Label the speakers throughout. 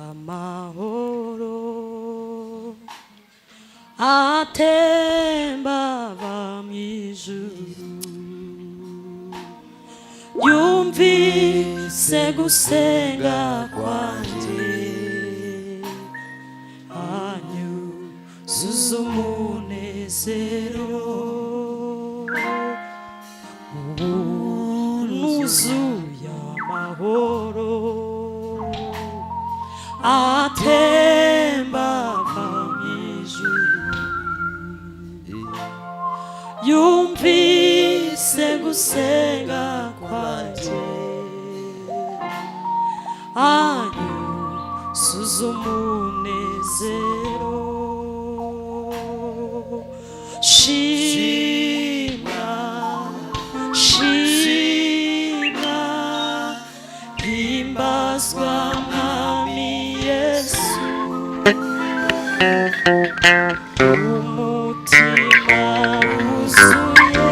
Speaker 1: Amahoro atemba ava mu ijuru, yumvise gusenga kwanjye, anyuzuza umunezero. Ubu nuzuye amahoro atemba ava mu ijuru, yumvise gusenga kwanjye, anyuzuza umunezero. Shimwa, shimwa, himbazwa Mwami Yesu. Umutima wuzuye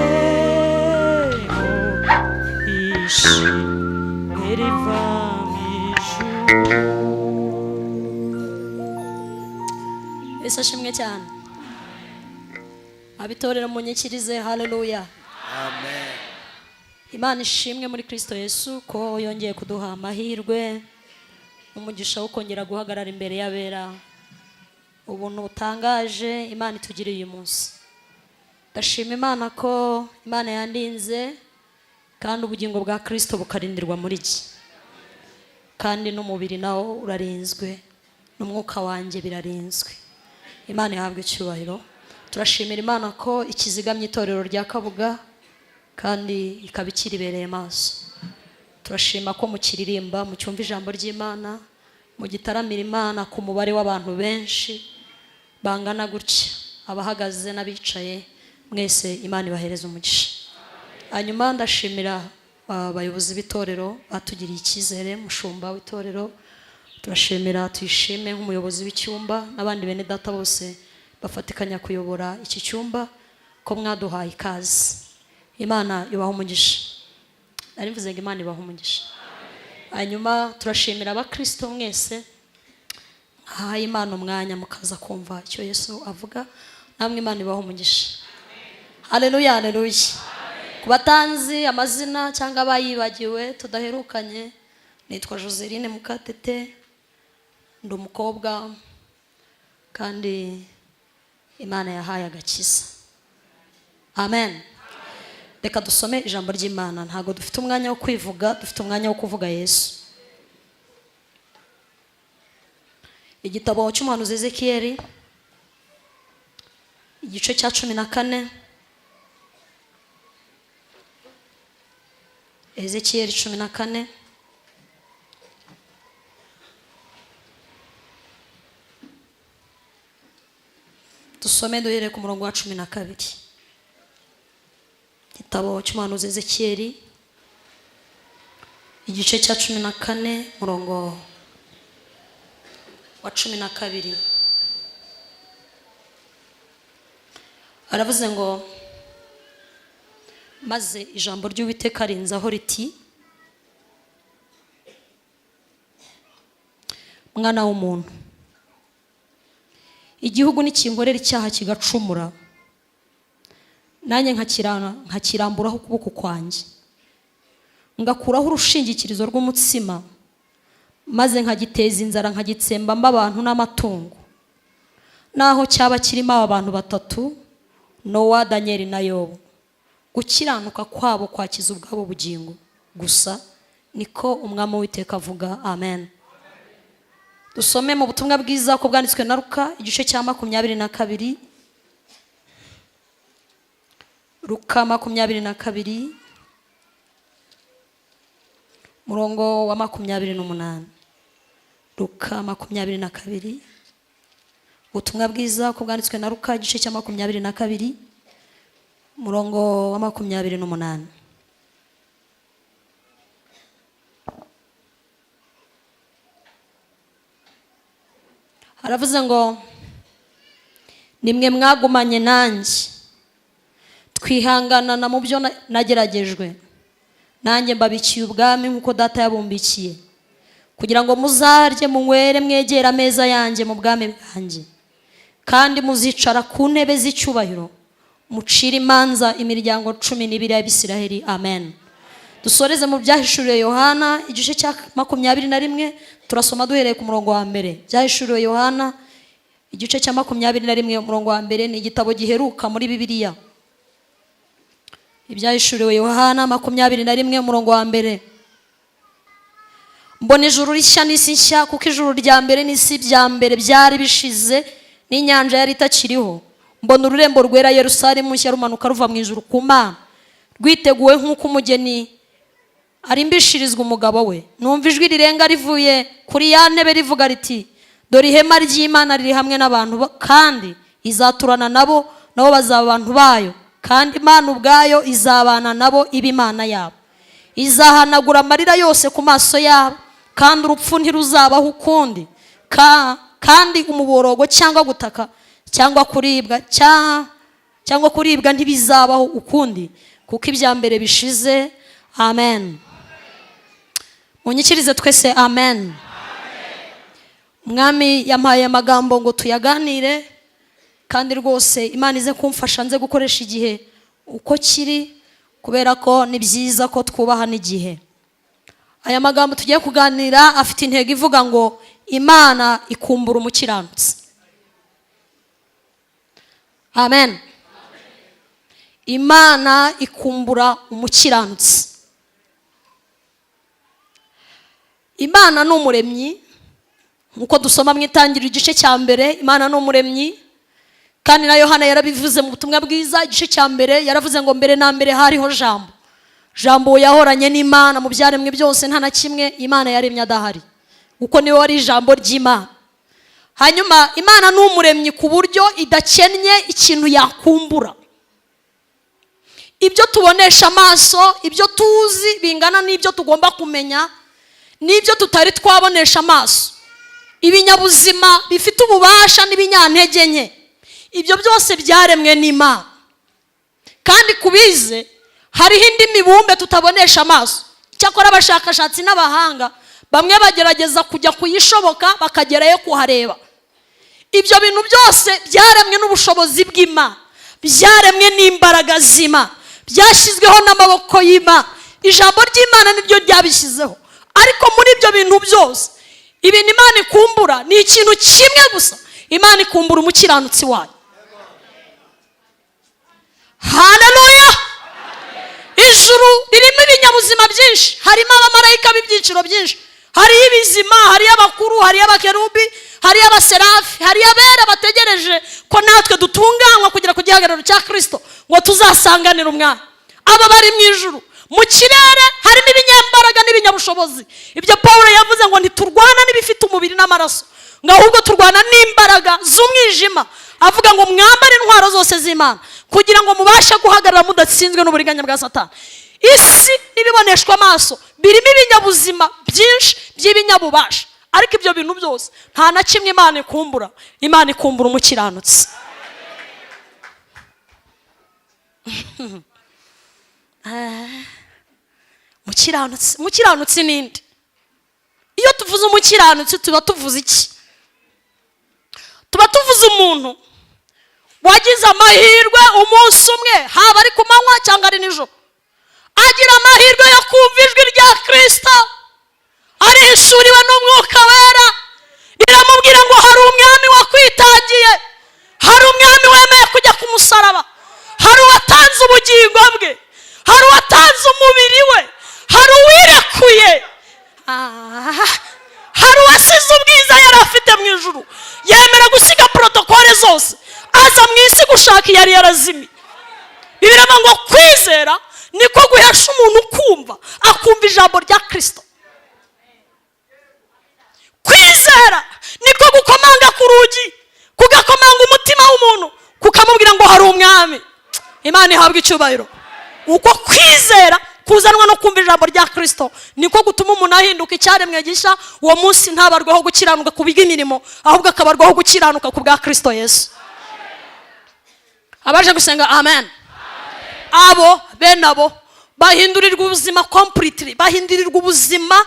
Speaker 1: ishimwe riva mu ijuru. Yesu ashimwe cyane. Abitorero, munyikirize haleluya.
Speaker 2: Amen.
Speaker 1: Imana ishimwe muri Kristo Yesu ko yongeye kuduha amahirwe, umugisha wo kongera guhagarara imbere y'abera. Ubuntu butangaje Imana itugiriye uyu munsi. Ndashima Imana ko Imana yandinze, kandi ubugingo bwa Kristo bukarindirwa muri jye, kandi n'umubiri nawo urarinzwe, n'umwuka wanjye birarinzwe. Imana ihabwa icyubahiro. Turashimira Imana ko ikizigamye itorero rya Kabuga kandi ikaba ikiribereye maso. Turashima ko mukiririmba, mucyumva ijambo ry'Imana, mugitaramira Imana ku mubare w'abantu benshi bangana gutya, abahagaze n'abicaye mwese. Imana ibahereza umugisha. Hanyuma ndashimira abayobozi b'itorero batugiriye icyizere, mushumba w'itorero turashimira Tuyishime nk'umuyobozi w'icyumba, n'abandi bene data bose bafatikanya kuyobora iki cyumba, ko mwaduhaye ikaze. Imana ibaha umugisha. Nari mvuze ngo Imana ibaha umugisha. Hanyuma turashimira abakristo mwese mwahaye Imana umwanya mukaza kumva icyo Yesu avuga. Namwe Imana ibaha umugisha. Haleluya, haleluya. Ku batanzi amazina cyangwa abayibagiwe tudaherukanye, nitwa Joseline Mukatete, ndi umukobwa kandi Imana yahaye agakiza. Amen. Reka dusome ijambo ry'Imana. Ntabwo dufite umwanya wo kwivuga, dufite umwanya wo kuvuga Yesu. Igitabo cy'umuhanuzi Ezekiyeli, igice cya 14. Ezekiyeli 14. Dusome duhere ku murongo wa 12. Igitabo cy'umuhanuzi Ezekiyeli, igice cya 14, murongo wa 12. Aravuze ngo: "Maze ijambo ry'Uwiteka rinzaho riti: Mwana w'umuntu, igihugu nikinkorera icyaha kigacumura, nanjye nkakiramburaho ukuboko kwanjye, ngakuraho urushingikirizo rw'umutsima, maze nkagiteza inzara, nkagitsembamo abantu n'amatungo, naho cyaba kirimo aba bantu batatu, Nowa, Daniel na Yobu, gukiranuka kwabo kwakiza ubwabo bugingo gusa, niko Umwami w'Uwiteka avuga." Amen. Dusome mu butumwa bwiza ko bwanditswe na Luka, igice cya 22. Luka 22, murongo wa 28. Luka 22, ubutumwa bwiza ko bwanditswe na Luka, igice cya 22, murongo wa 28. Haravuze ngo: "Nimwe mwagumanye nanjye, twihanganana mu byo nageragejwe, nanjye mbabikiye ubwami nk'uko Data yabumbikiye." Kugira ngo muzarye, munywere, mwegere ameza yanjye mu bwami bwanjye, kandi muzicara ku ntebe z'icyubahiro, mucire imanza imiryango 12 y'Abisiraheli. Amen. Dusoreze mu Byahishuriwe Yohana, igice cya 21. Turasoma duhereye ku murongo wa mbere. Byahishuriwe Yohana, igice cya 21, umurongo wa mbere. Ni igitabo giheruka muri Bibiliya. Ibyahishuriwe Yohana 21, umurongo wa mbere. Mbona ijuru rishya n'isi nshya, kuko ijuru rya mbere n'isi bya mbere byari bishize, n'inyanja yari itakiriho. Mbona ururembo rwera, Yerusalemu nshya, rumanuka ruva mu ijuru ku Mana, rwiteguwe nk'uko umugeni arimbishirizwa umugabo we. Numva ijwi rirenga rivuye kuri ya ntebe rivuga riti: "Dore ihema ry'Imana riri hamwe n'abantu, kandi izaturana nabo, nabo bazaba abantu bayo, kandi Imana ubwayo izabana nabo, iba Imana yabo. Izahanagura amarira yose ku maso yabo, kandi urupfu ntiruzabaho ukundi, kandi umuborogo cyangwa gutaka cyangwa kuribwa ntibizabaho ukundi, kuko ibya mbere bishize." Amen. Munyikirize twese amen. Umwami yampaye amagambo ngo tuyaganire, kandi rwose Imana ize kumfasha nze gukoresha igihe uko kiri, kubera ko ni byiza ko twubaha n'igihe. Aya magambo tugiye kuganira afite intego ivuga ngo: "Imana ikumbura umukiranutsi." Amen. Imana ikumbura umukiranutsi. Imana ni umuremyi, nk'uko dusoma mu Itangiriro igice cya mbere. Imana ni umuremyi, kandi na Yohana yarabivuze mu butumwa bwiza igice cya mbere. Yaravuze ngo: "Mbere na mbere hariho Jambo, Jambo yahoranye n'Imana. Mu byaremwe byose nta na kimwe Imana yaremye adahari, kuko niwe wari ijambo ry'Imana." Hanyuma Imana ni umuremyi ku buryo idakennye ikintu yakumbura. Ibyo tubonesha amaso, ibyo tuzi bingana n'ibyo tugomba kumenya, n'ibyo tutari twabonesha amaso, ibinyabuzima bifite ububasha n'ibinyantege nke, ibyo byose byaremwe n'Imana. Kandi kubize hariho indi mibumbe tutabonesha amaso. Icyakora abashakashatsi n'abahanga bamwe bagerageza kujya kuyishoboka, bakagerayo kuhareba. Ibyo bintu byose byaremwe n'ubushobozi bw'Imana, byaremwe n'imbaraga z'Imana, byashyizweho n'amaboko y'Imana. Ijambo ry'Imana niryo ryabishyizeho. Ariko muri ibyo bintu byose, ibintu Imana ikumbura ni ikintu kimwe gusa: Imana ikumbura umukiranutsi wayo. Haleluya! Ijuru ririmo ibinyabuzima byinshi, harimo abamarayika b'ibyiciro byinshi, hariho ibizima, hariyo abakuru, hariyo abakerubi, hariyo abaserafi, hariyo abera bategereje ko natwe dutunganywa kugera ku gihagararo cya Kirisito ngo tuzasanganire Umwami. Aba bari mu ijuru. Mu kirere harimo ibinyambaraga n'ibinyabushobozi. Ibyo Paul yavuze ngo: "Ntiturwana n'ibifite umubiri n'amaraso," ngo ahubwo turwana n'imbaraga z'umwijima. Avuga ngo: "Mwambare intwaro zose z'Imana kugira ngo mubashe guhagarara mudatsinzwe n'uburiganya bwa Satani." Isi n'ibiboneshwa amaso birimo ibinyabuzima byinshi by'ibinyabubasha, ariko ibyo bintu byose nta na kimwe Imana ikumbura. Imana ikumbura umukiranutsi. Umukiranutsi, umukiranutsi ninde? Iyo tuvuze umukiranutsi tuba tuvuze iki? Tuba tuvuze umuntu wagize amahirwe umunsi umwe, haba ari ku manywa cyangwa ari nijoro, agira amahirwe yo kumva ijwi rya Kirisito, arihishuriwe n'Umwuka Wera, riramubwira ngo: "Hari umwami wakwitangiye, hari umwami wemeye kujya ku musaraba, hari uwatanze ubugingo bwe, hari uwatanze umubiri we, hari uwirekuye, hari uwasize ubwiza yari afite mu ijuru, yemera gusiga protocole zose, aza mu isi gushaka iyo yari yarazimiye." Bibiliya ngo kwizera niko guhesha umuntu kumva, akumva ijambo rya Kirisito. Kwizera niko gukomanga ku rugi, kugakomanga umutima w'umuntu, kukamubwira ngo hari umwami. Imana ihabwa icyubahiro. Uko kwizera kuzanwa no kumva ijambo rya Kirisito niko gutuma umuntu ahinduka icyaremwe gishya. Uwo munsi ntabarwaho gukiranuka ku bw'imirimo, ahubwo akabarwaho gukiranuka ku bwa Kirisito Yesu. Abaje gusenga, amen. Abo bene abo bahindurirwa ubuzima completely, bahindurirwa ubuzima.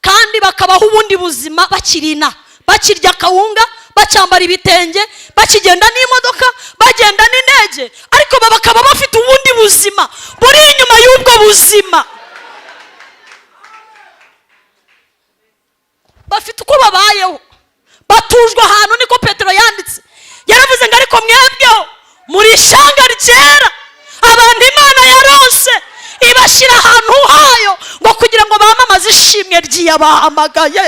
Speaker 1: Kandi bakabaho ubundi buzima bakiri inaha, bakirya akawunga, bacyambara ibitenge, bakigenda n'imodoka, bagenda n'indege, ariko bakaba bafite ubundi buzima buri inyuma y'ubwo buzima. Bafite uko babayeho, batujwe ahantu. Niko Petero yanditse, yaravuze ngo: "Ariko mwebweho muri ishyanga ryera, abantu Imana yaronse, ibashyira ahantu hayo, ngo kugira ngo bamamaze ishimwe ry'iyabahamagaye."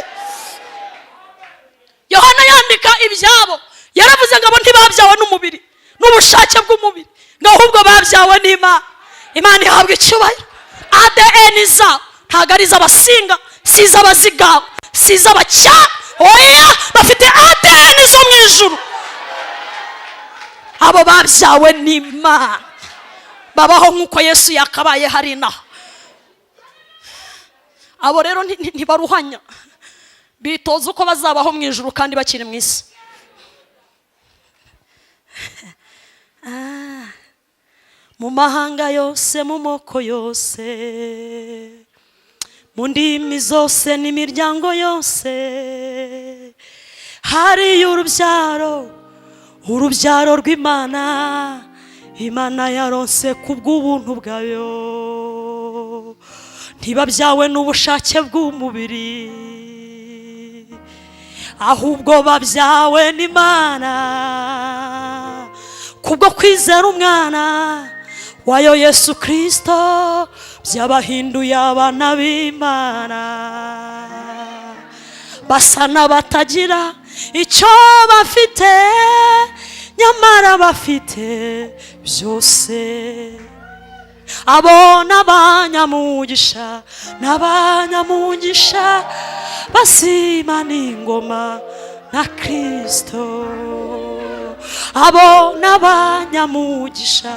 Speaker 1: Yohana yandika ibyabo yaravuze ngo abo ntibabyawe n'umubiri n'ubushake bw'umubiri, ngo ahubwo babyawe n'Imana. Imana ihabwa icyubahiro. ADN zabo ntabwo ari iz'Abasinga, si iz'Abazigaba, si iz'Abacyaba, oya, bafite ADN zo mu ijuru. Abo babyawe n'Imana babaho nk'uko Yesu yakabaye hari inaha. Abo rero ntibaruhanya, bitoza uko bazabaho mu ijuru kandi bakiri mu isi. Mu mahanga yose, mu moko yose, mu ndimi zose n'imiryango yose, hariyo urubyaro, urubyaro rw'Imana, Imana yaronse ku bw'ubuntu bwayo. Ntibabyawe n'ubushake bw'umubiri, ahubwo babyawe n'Imana kubwo kwizera Umwana wayo Yesu Kirisito, byabahinduye abana b'Imana. Basa n'abatagira icyo bafite, nyamara bafite byose. Abo n'abanyamugisha, n'abanyamugisha bazima n'ingoma na Kirisito. Abo n'abanyamugisha,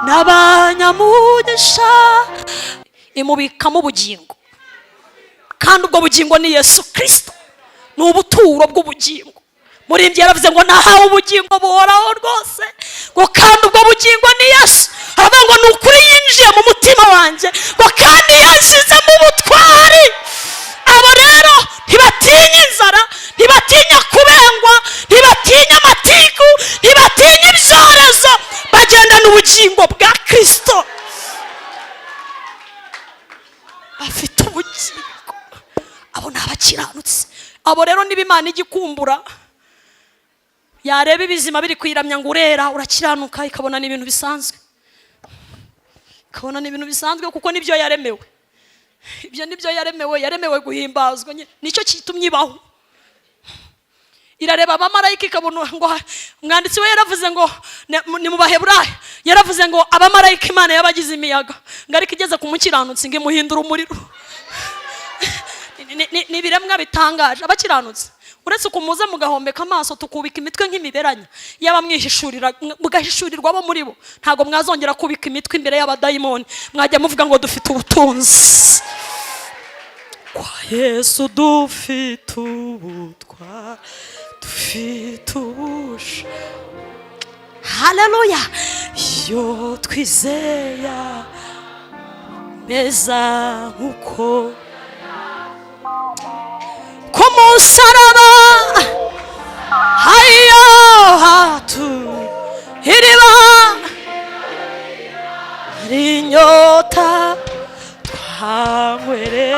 Speaker 1: n'abanyamugisha. Imubikamo ubugingo, kandi ubwo bugingo ni Yesu Kirisito, ni ubuturo bw'ubugingo. Murimbyi yaravuze ngo: "Nahawe ubugingo buhoraho rwose," ngo kandi ubwo bugingo ni Yesu. Aravuga ngo: "Ni ukuri yinjiye mu mutima wanjye," ngo kandi yanshyizemo ubutwari. Abo rero ntibatinya inzara, ntibatinya kubengwa, ntibatinya amatiku, ntibatinya ibyorezo. Bagendana ubugingo bwa Kirisito, bafite ubugingo. Abo ni abakiranutsi. Abo rero niba Imana ijya ikumbura, yareba ibizima biri kwiramya ngo urera, urakiranuka, ikabona ni ibintu bisanzwe, ikabona ni ibintu bisanzwe, kuko nibyo yaremewe. Ibyo nibyo yaremewe, yaremewe guhimbazwa nyine, nicyo kitumye ibaho. Irareba abamarayika ikabona ngo, umwanditsi we yaravuze ngo ni mu Baheburayo, yaravuze ngo abamarayika Imana yabagize imiyaga, ngo ariko igeze ku mukiranutsi ngo imuhindura umuriro. Ni ibiremwa bitangaje abakiranutsi. Uretse ukumuza mugahombeka amaso, tukubika imitwe nk'imiberanya, yaba mwihishurira, mugahishurirwa abo muri bo, ntabwo mwazongera kubika imitwe imbere y'abadayimoni. Mwajya muvuga ngo dufite ubutunzi kwa Yesu, dufite ubutwa, dufite ubusha. Haleluya! Iyo twizeya meza nk'uko ku musaraba hayo hatu iriba hari inyota, twanywereye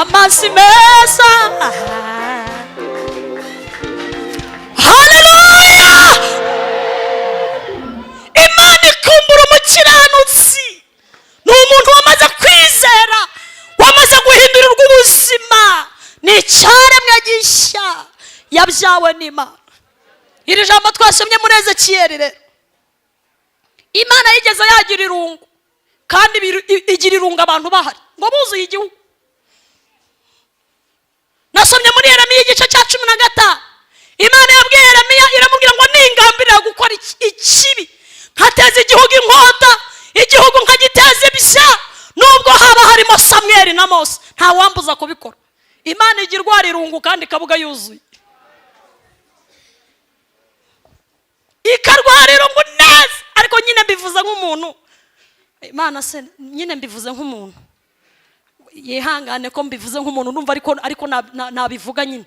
Speaker 1: amazi meza. Haleluya! Imana ikumbura umukiranutsi. Ni umuntu wamaze kwizera, wamaze guhindurirwa ubuzima, ni icyaremwe gishya, yabyawe n'Imana. Iri jambo twasomye muri Ezekiyeli rero, Imana yigeze yagira irungu, kandi igira irungu abantu bahari, ngo buzuye igihugu. Nasomye muri Yeremiya igice cya 15, Imana yabwiye Yeremiya, iramubwira ngo: "Ningambirira gukora ikibi, nkateza igihugu inkota, igihugu nkagiteza ibya, nubwo haba harimo Samweri na Mose, ntawambuza kubikora." Imana igira irwara irungu kandi ikabuga yuzuye, ikarwara irungu neza. Ariko nyine mbivuze nk'umuntu, Imana se, nyine mbivuze nk'umuntu. Yihangane ko mbivuze nk'umuntu numva, ariko nabivuga nyine,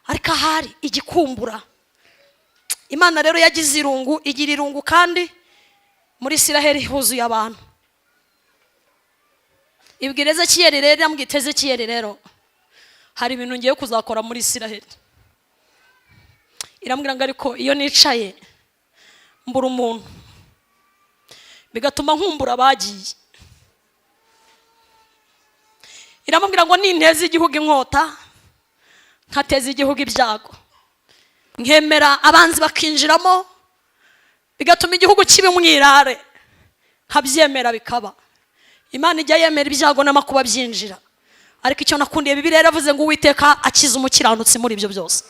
Speaker 1: ariko ahari igikumbura. Imana rero yagize irungu, igira irungu, kandi muri Isiraheli huzuye abantu. Ibwira Ezekiyeli rero, iramubwira: "Ezekiyeli rero, hari ibintu ngiye kuzakora muri Isiraheli." Irambwira ngo: "Ariko iyo nicaye mbura umuntu, bigatuma nkumbura abagiye." Iramubwira ngo: "Ninteza igihugu inkota, nkateza igihugu ibyago, nkemera abanzi bakinjiramo, bigatuma igihugu kiba umwirare, nkabyemera bikaba." Imana ijya yemera ibyago n'amakuba byinjira, ariko icyo nakundiye Bibiliya, yaravuze ngo: "Uwiteka akiza umukiranutsi muri ibyo byose."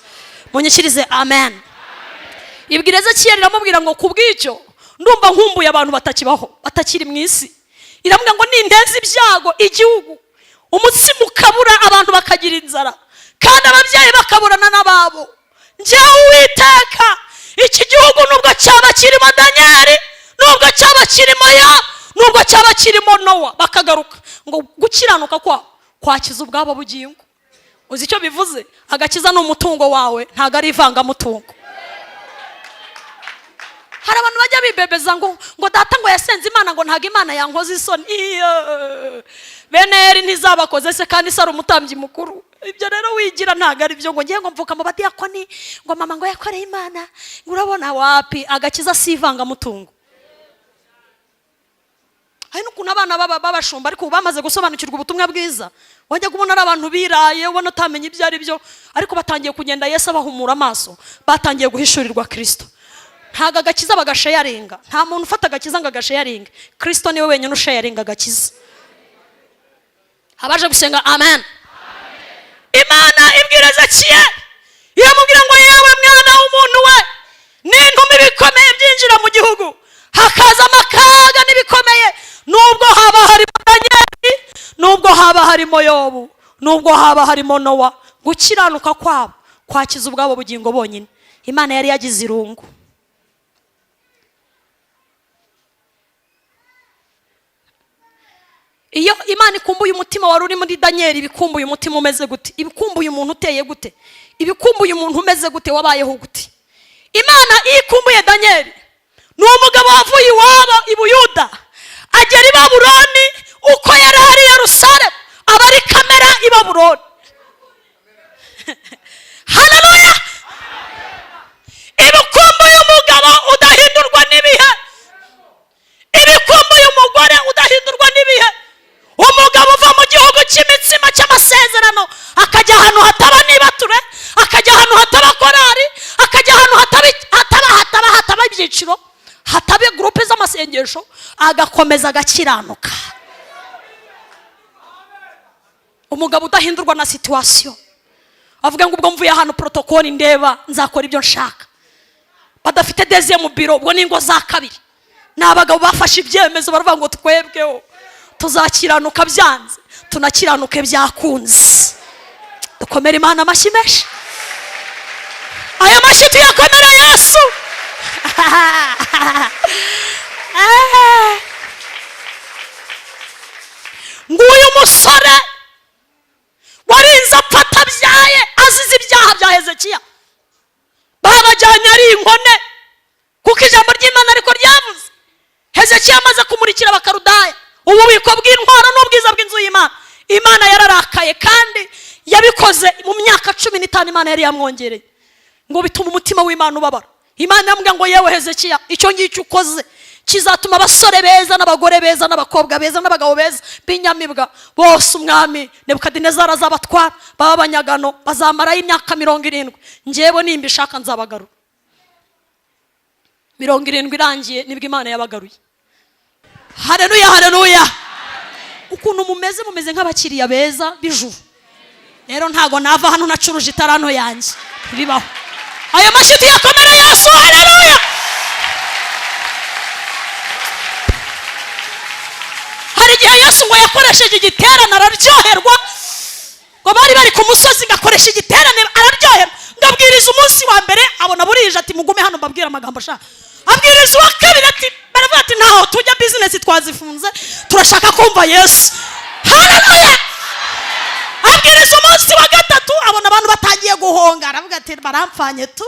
Speaker 1: Munyikirize amen. Ibwira Ezekiyeli, iramubwira ngo: "Ku bw'icyo ndumva nkumbuye abantu batakibaho, batakiri mu isi." Iramubwira ngo: "Ninteza ibyago igihugu, umutsima ukabura, abantu bakagira inzara, kandi ababyeyi bakaburana n'ababo, njyewe Uwiteka, iki gihugu nubwo cyaba kirimo Daniyeli, nubwo cyaba kirimo ya nubwo cyaba kirimo Nowa, bakagaruka, ngo gukiranuka kwabo kwakiza ubwabo bugingo." Uzi icyo bivuze? Agakiza ni umutungo wawe, ntabwo ari ivangamutungo. Hari abantu bajya bibebeza ngo data ngo yasenze Imana, ngo ntabwo Imana yankoze isoni. Iyo bene Eri ntizabakoze se, kandi se ari umutambyi mukuru? Ibyo rero wigira ntabwo ari byo, ngo ngiye ngo mvuka mu badiyakoni, ngo mama ngo yakoreye Imana, ngo urabona wapi. Agakiza si ivangamutungo. Hari n'ukuntu abana b'abashumba, ariko ubu bamaze gusobanukirwa ubutumwa bwiza, wajya kubona ari abantu biraye, ubona utamenya ibyo ari byo, ariko batangiye kugenda Yesu abahumura amaso, batangiye guhishurirwa Kirisito. Ntabwo agakiza bagasharinga. Nta muntu ufata agakiza ngo agasharinge. Kirisito niwe wenyine usharinga agakiza. Abaje gusenga, amen. Imana ibwira Ezekiyeli, iramubwira ngo: "Yewe mwana w'umuntu we, n'intuma ibikomeye byinjira mu gihugu, hakazamo akaga n'ibikomeye, nubwo haba harimo Daniyeli, nubwo haba harimo Yobu, nubwo haba harimo Nowa, gukiranuka kwabo kwakiza ubwabo bugingo bonyine." Imana yari yagize irungu. Iyo Imana ikumbuye umutima wari uri muri Daniyeli, ibikumbuye umutima umeze gute? Ibikumbuye umuntu uteye gute? Ibikumbuye umuntu umeze gute, wabayeho gute? Imana iyo ikumbuye Daniyeli, ni umugabo wavuye iwabo i Buyuda, agera i Babuloni. Uko yari ari i Yerusalemu, aba ari kamera i Babuloni. Haleluya! Ibikumbuye umugabo udahindurwa n'ibihe, ibikumbuye umugore udahindurwa n'ibihe, umugabo uva mu gihugu cy'imitsima cy'amasezerano, akajya ahantu hataba nibature, akajya ahantu hataba korari, akajya ahantu hataba ibyiciro, hataba groupe z'amasengesho, agakomeza agakiranuka. Umugabo udahindurwa na situation, avuga ngo: "Ubwo mvuye ahantu protocole ndeba, nzakora ibyo nshaka." Badafite deuxième bureau, ubwo ni ingo za kabiri. Ni abagabo bafashe ibyemezo, baravuga ngo: "Twebweho tuzakiranuka byanze, tunakiranuke byakunze." Dukomere Imana amashyi menshi. Aya mashyi tuyakomere Yesu. Nguyu musore warinze apfa atabyaye, azize ibyaha bya Hezekiya. Babajyanye ari inkone, kuko ijambo ry'Imana ariko ryavuze. Hezekiya amaze kumurikira Abakarudaya ububiko bw'intwaro n'ubwiza bw'inzu y'Imana, Imana yararakaye, kandi yabikoze mu myaka 15 Imana yari yamwongereye, ngo bituma umutima w'Imana ubabara. Imana iramubwira ngo: "Yewe Hezekiya, icyo ngicyo ukoze kizatuma abasore beza n'abagore beza n'abakobwa beza n'abagabo beza b'inyamibwa bose, umwami Nebukadinezari azabatwara, baba abanyagano, bazamarayo imyaka 70. Njyewe nimba ishaka nzabagarura." 70 irangiye nibwo Imana yabagaruye. Hareruya, hareruya! Ukuntu mumeze, mumeze nk'abakiriya beza b'ijuru. Rero ntago nava hano nacuruje itaranto yanjye, ntibibaho. Ayo mashyi tuyakomere Yesu. Hareruya! Hari igihe Yesu ngo yakoresheje igiterane araryoherwa, ngo bari bari ku musozi, ngakoresha igiterane araryoherwa, ngabwiriza umunsi wa mbere, abona burije, ati: "Mugume hano mbabwire amagambo ashaka." Abwiriza uwa kabiri, ati baravuga ati: "Ntaho tujya, business twazifunze, turashaka kumva Yesu." Haleluya! Abwiriza umunsi wa gatatu, abona abantu batangiye guhonga, aravuga ati: "Barampfanye tu,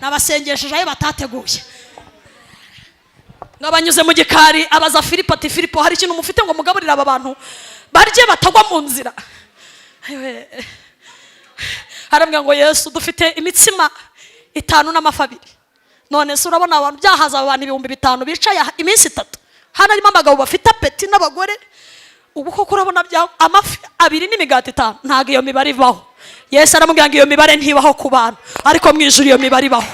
Speaker 1: nabasengesheje ayo batateguye." Ngo abanyuze mu gikari, abaza Filipo ati: "Filipo, hari ikintu mufite ngo mugaburire aba bantu barye batagwa mu nzira?" Ayiwe. Arambwira ngo: "Yesu, dufite imitsima 5 n'amafi 2. None se urabona abantu byahaza, aba bantu 5000 bicaye aha iminsi 3 hano, harimo abagabo bafite appétit n'abagore? Ubu koko urabona bya amafi 2 n'imigati 5? Ntabwo iyo mibare ibaho." Yesu aramubwira ngo: "Iyo mibare ntibaho ku bantu, ariko mu ijuru iyo mibare ibaho."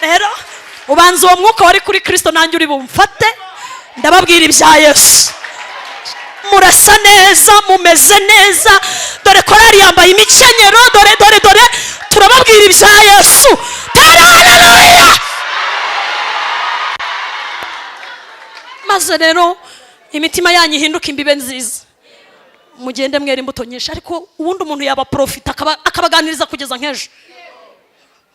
Speaker 1: Rero ubanza uwo mwuka wari kuri Kirisito nanjye uri bumfate. Ndababwira ibya Yesu. Murasa neza, mumeze neza, dore korari yambaye imikenyero, dore, dore, dore. Turababwira ibya Yesu. Tera haleluya! Maze rero imitima yanyu ihinduke imbibe nziza, mugende mwera imbuto nyinshi. Ariko ubundi umuntu yaba profita akabaganiriza kugeza nk'ejo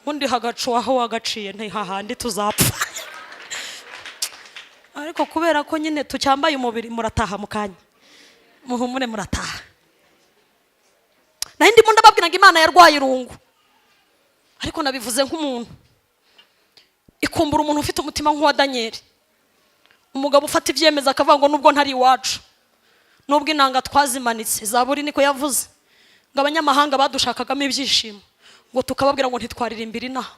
Speaker 1: ubundi, hagacu aho wagaciye ntihahandi tuzapfa. Ariko kubera ko nyine tucyambaye umubiri, murataha mu kanya, muhumure, murataha. Naho ndimo ndababwira ngo Imana yarwaye irungu, ariko nabivuze nk'umuntu ikumbura umuntu ufite umutima nk'uwa Daniyeli, umugabo ufata ibyemezo akavuga ngo: "Nubwo ntari iwacu, nubwo inanga twazimanitse." Zaburi niko yavuze ngo: "Abanyamahanga badushakagamo ibyishimo, ngo tukababwira ngo ntitwaririmbira inaha,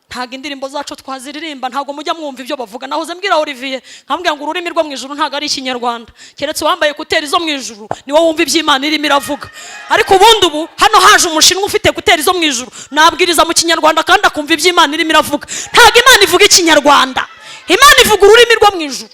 Speaker 1: ntabwo indirimbo zacu twaziririmba, ntabwo mujya mwumva ibyo bavuga." Nahoze mbwira Olivier, nkambwira ngo ururimi rwo mu ijuru ntabwo ari Ikinyarwanda, keretse uwambaye écouteurs zo mu ijuru niwo wumva iby'Imana irimo iravuga. Ariko ubundi ubu hano haje Umushinwa ufite écouteurs zo mu ijuru, nabwiriza mu Kinyarwanda kandi akumva iby'Imana irimo iravuga. Ntabwo Imana ivuga Ikinyarwanda, Imana ivuga ururimi rwo mu ijuru.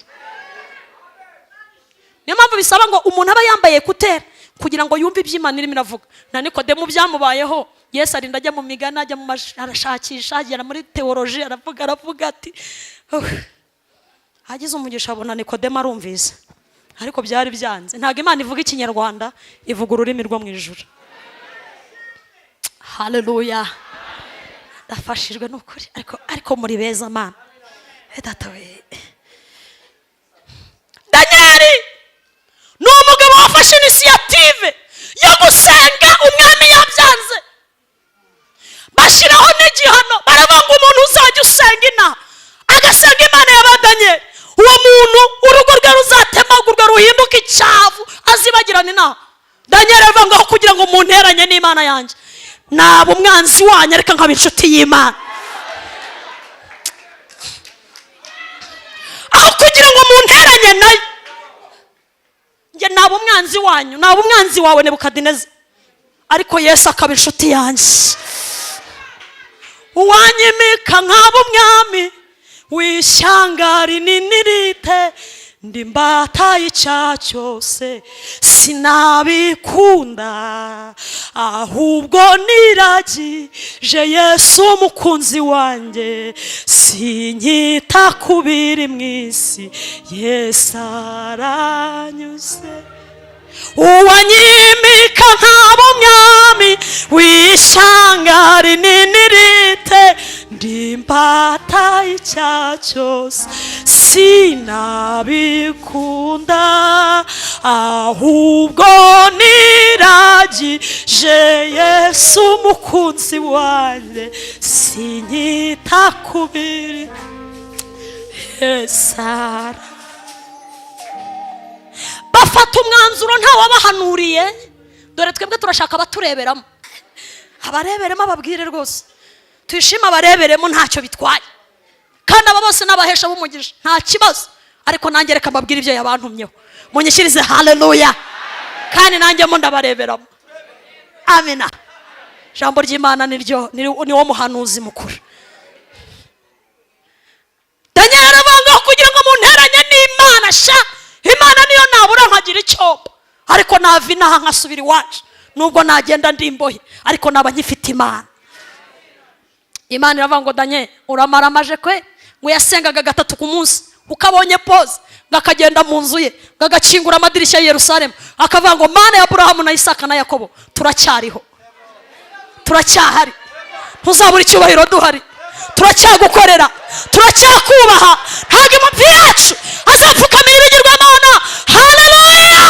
Speaker 1: Niyo mpamvu bisaba ngo umuntu aba yambaye écouteurs kugira ngo yumve iby'Imana irimo iravuga. Na Nikodemu byamubayeho. Yesu arinda ajya mu migani, ajya mu arashakisha, agera muri théologie, aravuga, aravuga ati: "Uh." Agize umugisha abona Nikodemu arumvise, ariko byari byanze. Ntabwo Imana ivuga Ikinyarwanda, ivuga ururimi rwo mu ijuru. Haleluya! Ndafashijwe n'ukuri. Ariko muri beza mana. Data we, Daniyeli ni umugabo wafashe initiative yo gusenga. Umwami yabyanze, bashyiraho n'igihano, baravuga ngo umuntu uzajya usenga inaha, agasenga Imana y'Abadanyeli, uwo muntu urugo rwe ruzatemagurwa ruhinduke icyavu, azibagirana inaha. Daniyeli aravuga ngo: "Aho kugira ngo munteranye n'Imana yanjye, naba umwanzi wanyu, ariko nkaba inshuti y'Imana. Aho kugira ngo munteranye nayo, njye naba umwanzi wanyu, naba umwanzi wawe Nebukadineza, ariko Yesu akaba inshuti yanjye. Uwanyimika nkaba umwami w'ishyanga rinini rite, ndi imbata y'icyaha cyose, sinabikunda, ahubwo niragije Yesu umukunzi wanjye. Sinkita ku biri mu isi, Yesu aranyuze. Uwanyimika nkaba umwami w'ishyanga rinini rite, ndi imbata y'icyaha cyose, sinabikunda, ahubwo niragije Yesu umukunzi wanjye, sinkita ku biri Yesu ara." Bafata umwanzuro ntawabahanuriye. Dore twebwe turashaka abatureberamo, abareberemo ababwire rwose, tuyishime, abareberemo ntacyo bitwaye. Kandi aba bose n'abahesha b'umugisha, nta kibazo. Ariko nanjye reka mbabwire ibyo yabantumyeho. Munyishyirize haleluya! Kandi nanjye mo ndabareberamo. Amina. Ijambo ry'Imana niryo ni wo muhanuzi mukuru. Daniel aravuga ngo: "Kugira ngo munteranye n'Imana sha, Imana niyo nabura nkagira icyombo, ariko nava inaha nkasubira iwacu, nubwo nagenda ndi imbohe, ariko naba nkifite Imana." Imana iravuga ngo: "Daniel, uramara amaje kwe." Ngo yasengaga gatatu ku munsi, uko abonye pause ngo akagenda mu nzu ye, ngo agakingura amadirishya ya Yerusalemu, akavuga ngo: "Mana ya Aburahamu na Isaka na Yakobo, turacyariho, turacyahari, ntuzabura icyubahiro duhari, turacyagukorera, turacyakubaha, ntabwo amavi yacu azapfukamira ibigirwamana." Haleluya!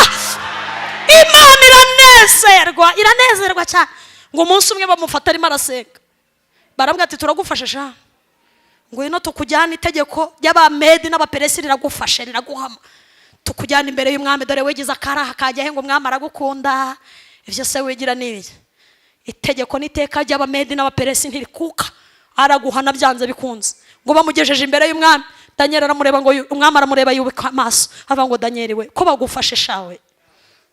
Speaker 1: Imana. Iranezerwa, iranezerwa cyane. Ngo umunsi umwe bamufata arimo arasenga, baramubwira ati: "Turagufashe sha, ngwino tukujyane, itegeko ry'Abamedi n'Abaperesi riragufashe, riraguhama, tukujyana imbere y'umwami. Dore wigize akaraha kajya he, ngo umwami aragukunda. Ibyo se wigira ni ibiki? Itegeko n'iteka ry'Abamedi n'Abaperesi ntirikuka, araguhana byanze bikunze." Ngo bamugejeje imbere y'umwami, Daniel aramureba, ngo umwami aramureba yubika amaso, avuga ngo: "Daniel we, ko bagufashe shawe,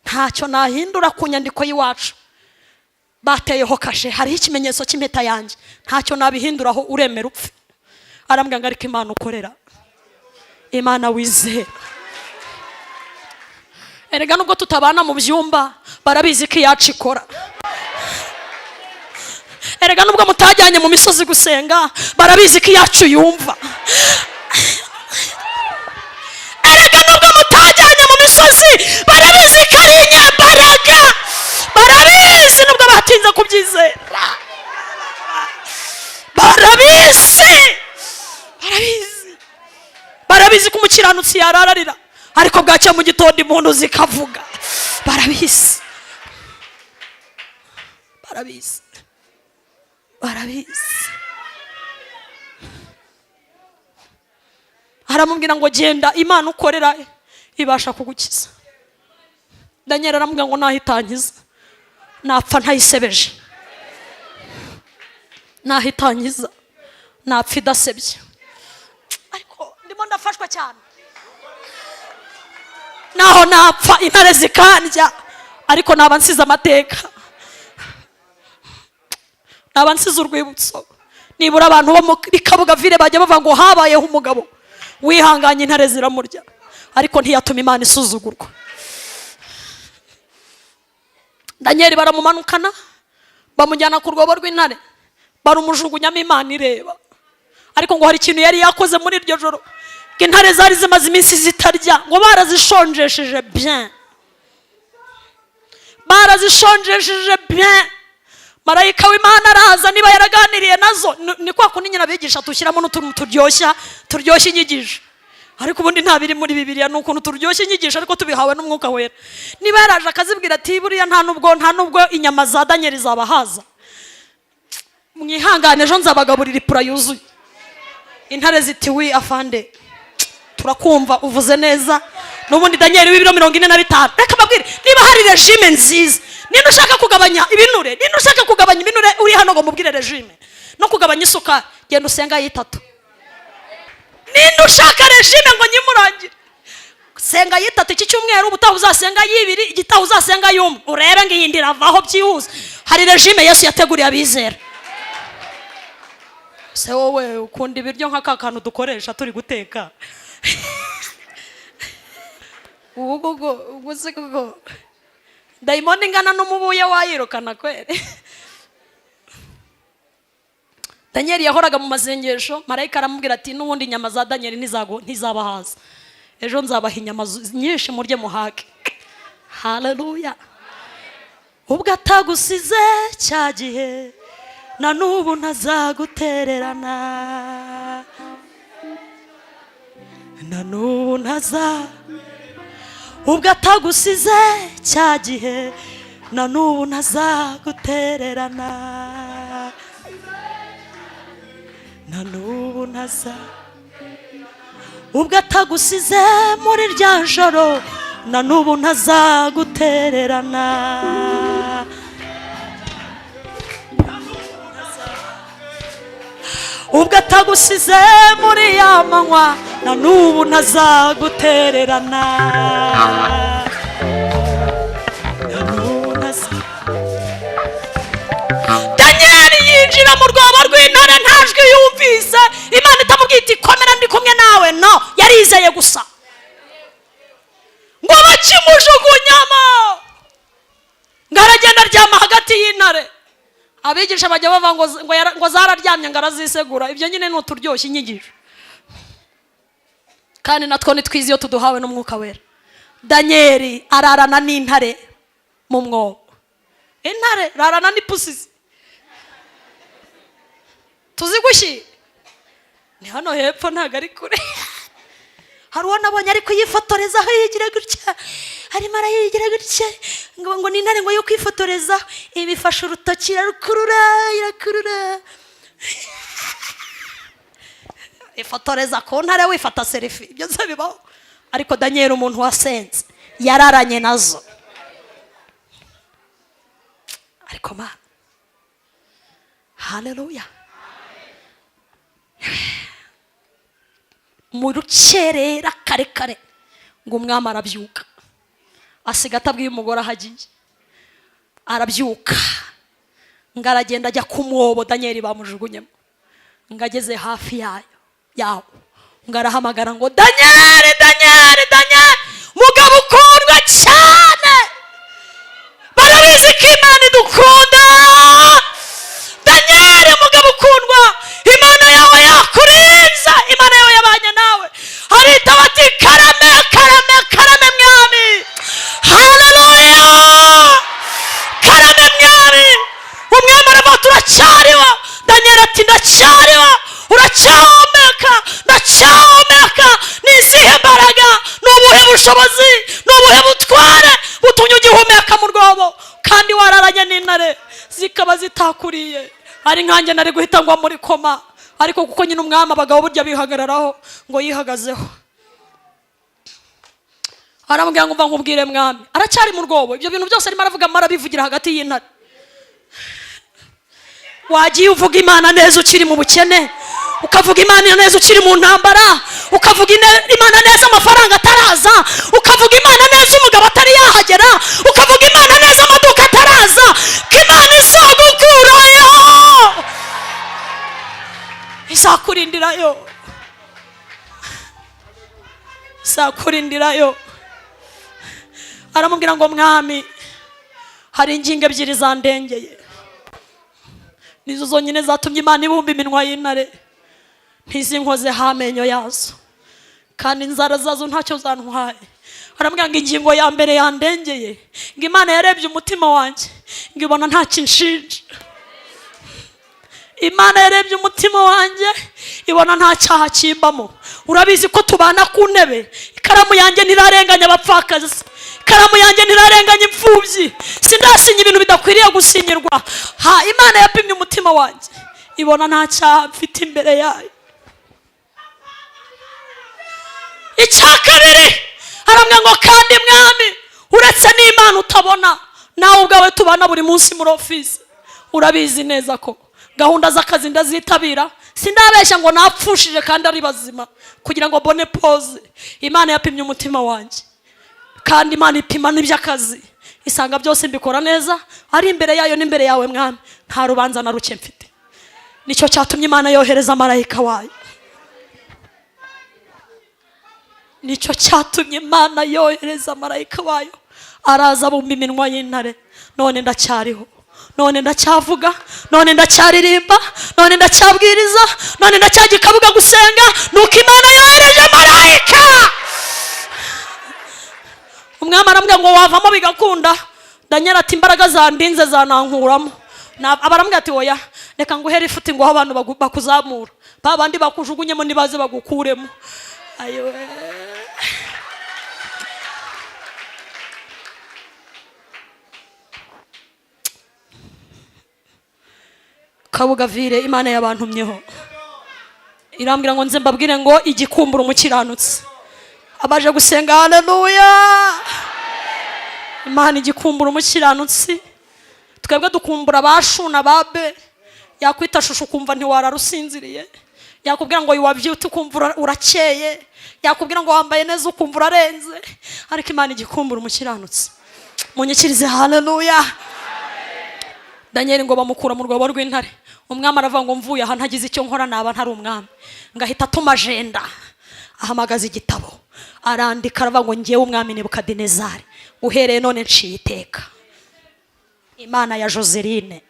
Speaker 1: ntacyo nahindura ku nyandiko y'iwacu. Bateyeho kashe, hariho ikimenyetso cy'impeta yanjye, ntacyo nabihinduraho, uremera upfe." Arambwira ngo: "Ariko Imana ukorera, Imana wizera, erega nubwo tutabana mu byumba, barabizi ko iyacu ikora. Erega nubwo mutajyanye mu misozi gusenga, barabizi ko iyacu yumva. Erega nubwo mutajyanye mu misozi, barabizi ko ari inyembaraga. Barabizi nubwo batinze kubyizera. Barabizi, barabizi, barabizi ko umukiranutsi yarararira, ariko bwacya mu gitondo impundu zikavuga. Barabizi, barabizi, barabizi." Aramubwira ngo: "Genda, Imana ukorera ibasha kugukiza." Daniel aramubwira ngo: "Naho itankiza, napfa ntayisebeje. Naho itankiza, napfa idasebye." Ariko ndimo ndafashwa cyane. "Naho napfa intare zikandya, ariko naba nsize amateka, naba nsize urwibutso. Nibura abantu bo muri Kabuga ville bajya bavuga ngo habayeho umugabo wihanganye, intare ziramurya, ariko ntiyatuma Imana isuzugurwa." Daniel baramumanukana, bamujyana ku rwobo rw'intare, barumujugunyamo Imana ireba. Ariko ngo hari ikintu yari yakoze muri iryo joro, ngo intare zari zimaze iminsi zitarya, ngo barazishonjesheje bien, barazishonjesheje bien. Marayika w'Imana araza, niba yaraganiriye nazo, ni kwa kundi nyine abigisha tushyiramo n'utuntu turyoshya, turyoshya inyigisho, ariko ubundi nta biri muri Bibiliya, ni ukuntu turyoshya inyigisho ariko tubihawe n'Umwuka Wera. Niba yaraje akazibwira ati: "Buriya nta nubwo inyama za Daniel zabahaza, mwihangane, ejo nzabagaburira ipura yuzuye." Intare ziti: "Oui afande, turakumva, uvuze neza. N'ubundi Daniel w'ibiro 45." Reka mbabwire, niba hari régime nziza, niba ushaka kugabanya ibinure, niba ushaka kugabanya ibinure uri hano, ngo mubwire régime no kugabanya isukari, genda usenga yitatu. Ninde ushaka régime ngo nyimurangire? Senga yitatu iki cyumweru, ubutaha uzasenga y'ibiri, igitaha uzasenga y'umwe, urebe ngo iyindi iravaho byihuse. Hari régime Yesu yateguriye abizera. Se wowe ukunda ibiryo nka ka kantu dukoresha turi guteka? Ubu koko, ubwo se koko dayimoni ingana n'umubuye wayirukana kweri? Daniel yahoraga mu masengesho. Marayika aramubwira ati: "N'ubundi inyama za Daniel ntizabahaza, ejo nzabaha inyama nyinshi murye muhake." Haleluya! Ubwo atagusize cya gihe, na n'ubu ntazagutererana, na n'ubu ntaza. Ubwo atagusize cya gihe, na n'ubu ntazagutererana, na n'ubu ntaza. Ubwo atagusize muri rya joro, na n'ubu ntazagutererana. Ubwo atagusize muri ya manywa, na n'ubu ntazagutererana, na n'ubu Daniel yinjira mu rwobo rw'intare nta jwi yumvise, Imana itamubwiye iti: "Komera, ndi kumwe nawe." No yarizeye gusa. Ngo bakimujugunyamo, ngo aragenda aryama hagati y'intare. Abigisha bajya bava ngo zararyamye, ngo arazisegura. Ibyo nyine ni uturyoshya inyigisho, kandi natwo ni twiza iyo tuduhawe n'Umwuka Wera. Daniel ararana n'intare mu mwobo. Intare rarana n'ipusi tuzigushyi, ni hano hepfo, ntabwo ari kure. Hari uwo nabonye ari kuyifotoreza aho, yigira gutya, arimo arayigira gutya. Ngo ni intare ngo yo kwifotoreza. Ibifashe urutoki, irarukurura, irakurura. Ifotoreza ku ntare, wifata selfie, ibyo se bibaho? Ariko Daniel, umuntu wasenze, yararanye nazo. Ariko Mana, haleluya! Mu rukerera kare kare ngo umwami arabyuka, asiga atabwiye umugore aho agiye. Arabyuka ngo aragenda, ajya ku mwobo Daniyeli bamujugunyemo. Ngo ageze hafi yayo yawo, ngo arahamagara ngo: "Daniyeli, Daniyeli, Daniyeli, mugabo ukundwa cyane!" Barabizi ko Imana idukunda. "Daniyeli, mugabo ukundwa, Imana yawe yakurinze, Imana yawe yabanye nawe?" Aritaba ati: "Karame, karame, karame mwami. Haleluya, karame mwami." Umwami aravuga: "Turacyariho?" Daniyeli ati: "Ndacyariho." "Uracyahumeka?" "Ndacyahumeka." "Ni izihe mbaraga, ni ubuhe bushobozi, ni ubuhe butware butumye ugihumeka mu rwobo kandi wararanye n'intare zikaba zitakuriye?" Ari nkanjye nari guhita ngwa muri koma, ariko kuko nyine umwami, abagabo burya bihagararaho, ngo yihagazeho, aramubwira ngo: "Mva nkubwire mwami." Aracyari mu rwobo, ibyo bintu byose arimo aravuga, arabivugira hagati y'intare. Wagiye uvuga Imana neza ukiri mu bukene, ukavuga Imana neza ukiri mu ntambara, ukavuga Imana neza amafaranga ataraza, ukavuga Imana neza umugabo atari yahagera, ukavuga Imana neza amaduka ataraza, ko Imana izagukurayo, izakurindirayo, izakurindirayo. Aramubwira ngo: "Mwami, hari ingingo ebyiri zandengeye, nizo zonyine zatumye Imana ibumba iminwa y'intare ntizinkozeho amenyo yazo, kandi inzara zazo ntacyo zantwaye." Aramubwira ngo: "Ingingo ya mbere yandengeye, ngo Imana yarebye umutima wanjye, ngo ibona ntacyo inshinja. Imana yarebye umutima wanjye, ibona nta cyaha kimbamo. Urabizi ko tubana ku ntebe, ikaramu yanjye ntirarenganya abapfakazi, ikaramu yanjye ntirarenganya imfubyi, sindasinya ibintu bidakwiriye gusinyirwa. Ha, Imana yapimye umutima wanjye, ibona nta cyaha mfite imbere yayo. Icya kabiri," aramubwira ngo, "kandi mwami, uretse n'Imana utabona, nawe ubwawe tubana buri munsi muri ofisi, urabizi neza ko gahunda z'akazi ndazitabira, sindabeshya ngo napfushije kandi ari bazima kugira ngo mbone pause. Imana yapimye umutima wanjye, kandi Imana ipima n'iby'akazi, isanga byose mbikora neza. Ari imbere yayo n'imbere yawe mwami, nta rubanza na ruke mfite. Nicyo cyatumye Imana yohereza marayika wayo. Nicyo cyatumye Imana yohereza marayika wayo, araza abumba iminwa y'intare. None ndacyariho, none ndacyavuga, none ndacyaririmba, none ndacyabwiriza, none ndacyajya ikabuga gusenga, nuko Imana yohereje marayika." Umwami aramubwira ngo: "Wavamo bigakunda?" Daniel ati: "Imbaraga zandinze zanankuramo." Aba aramubwira ati: "Oya, reka nguhere ifuti, ngo abantu bakuzamura, ba bandi bakujugunyemo nibaze bagukuremo." Ayiwe, Kabugavire, Imana yabantumyeho, irambwira ngo nze mbabwire ngo igikumbura umukiranutsi abaje gusenga. Haleluya! Imana igikumbura umukiranutsi. Twebwe dukumbura ba shuna ba be. Yakwita shushu ukumva ntiwarara usinziriye, yakubwira ngo wabyute ukumva urakeye, yakubwira ngo wambaye neza ukumva urarenze. Ariko Imana igikumbura umukiranutsi. Munyikirize haleluya! Daniel ngo bamukura mu rwobo rw'intare. Umwami aravuga ngo: "Mvuye aha ntagize icyo nkora naba ntari umwami." Ngo ahita atuma ajenda, ahamagaza igitabo, arandika, aravuga ngo: "Ngewe umwami Nebukadinezari, uhereye none nciye iteka, Imana ya Joseline."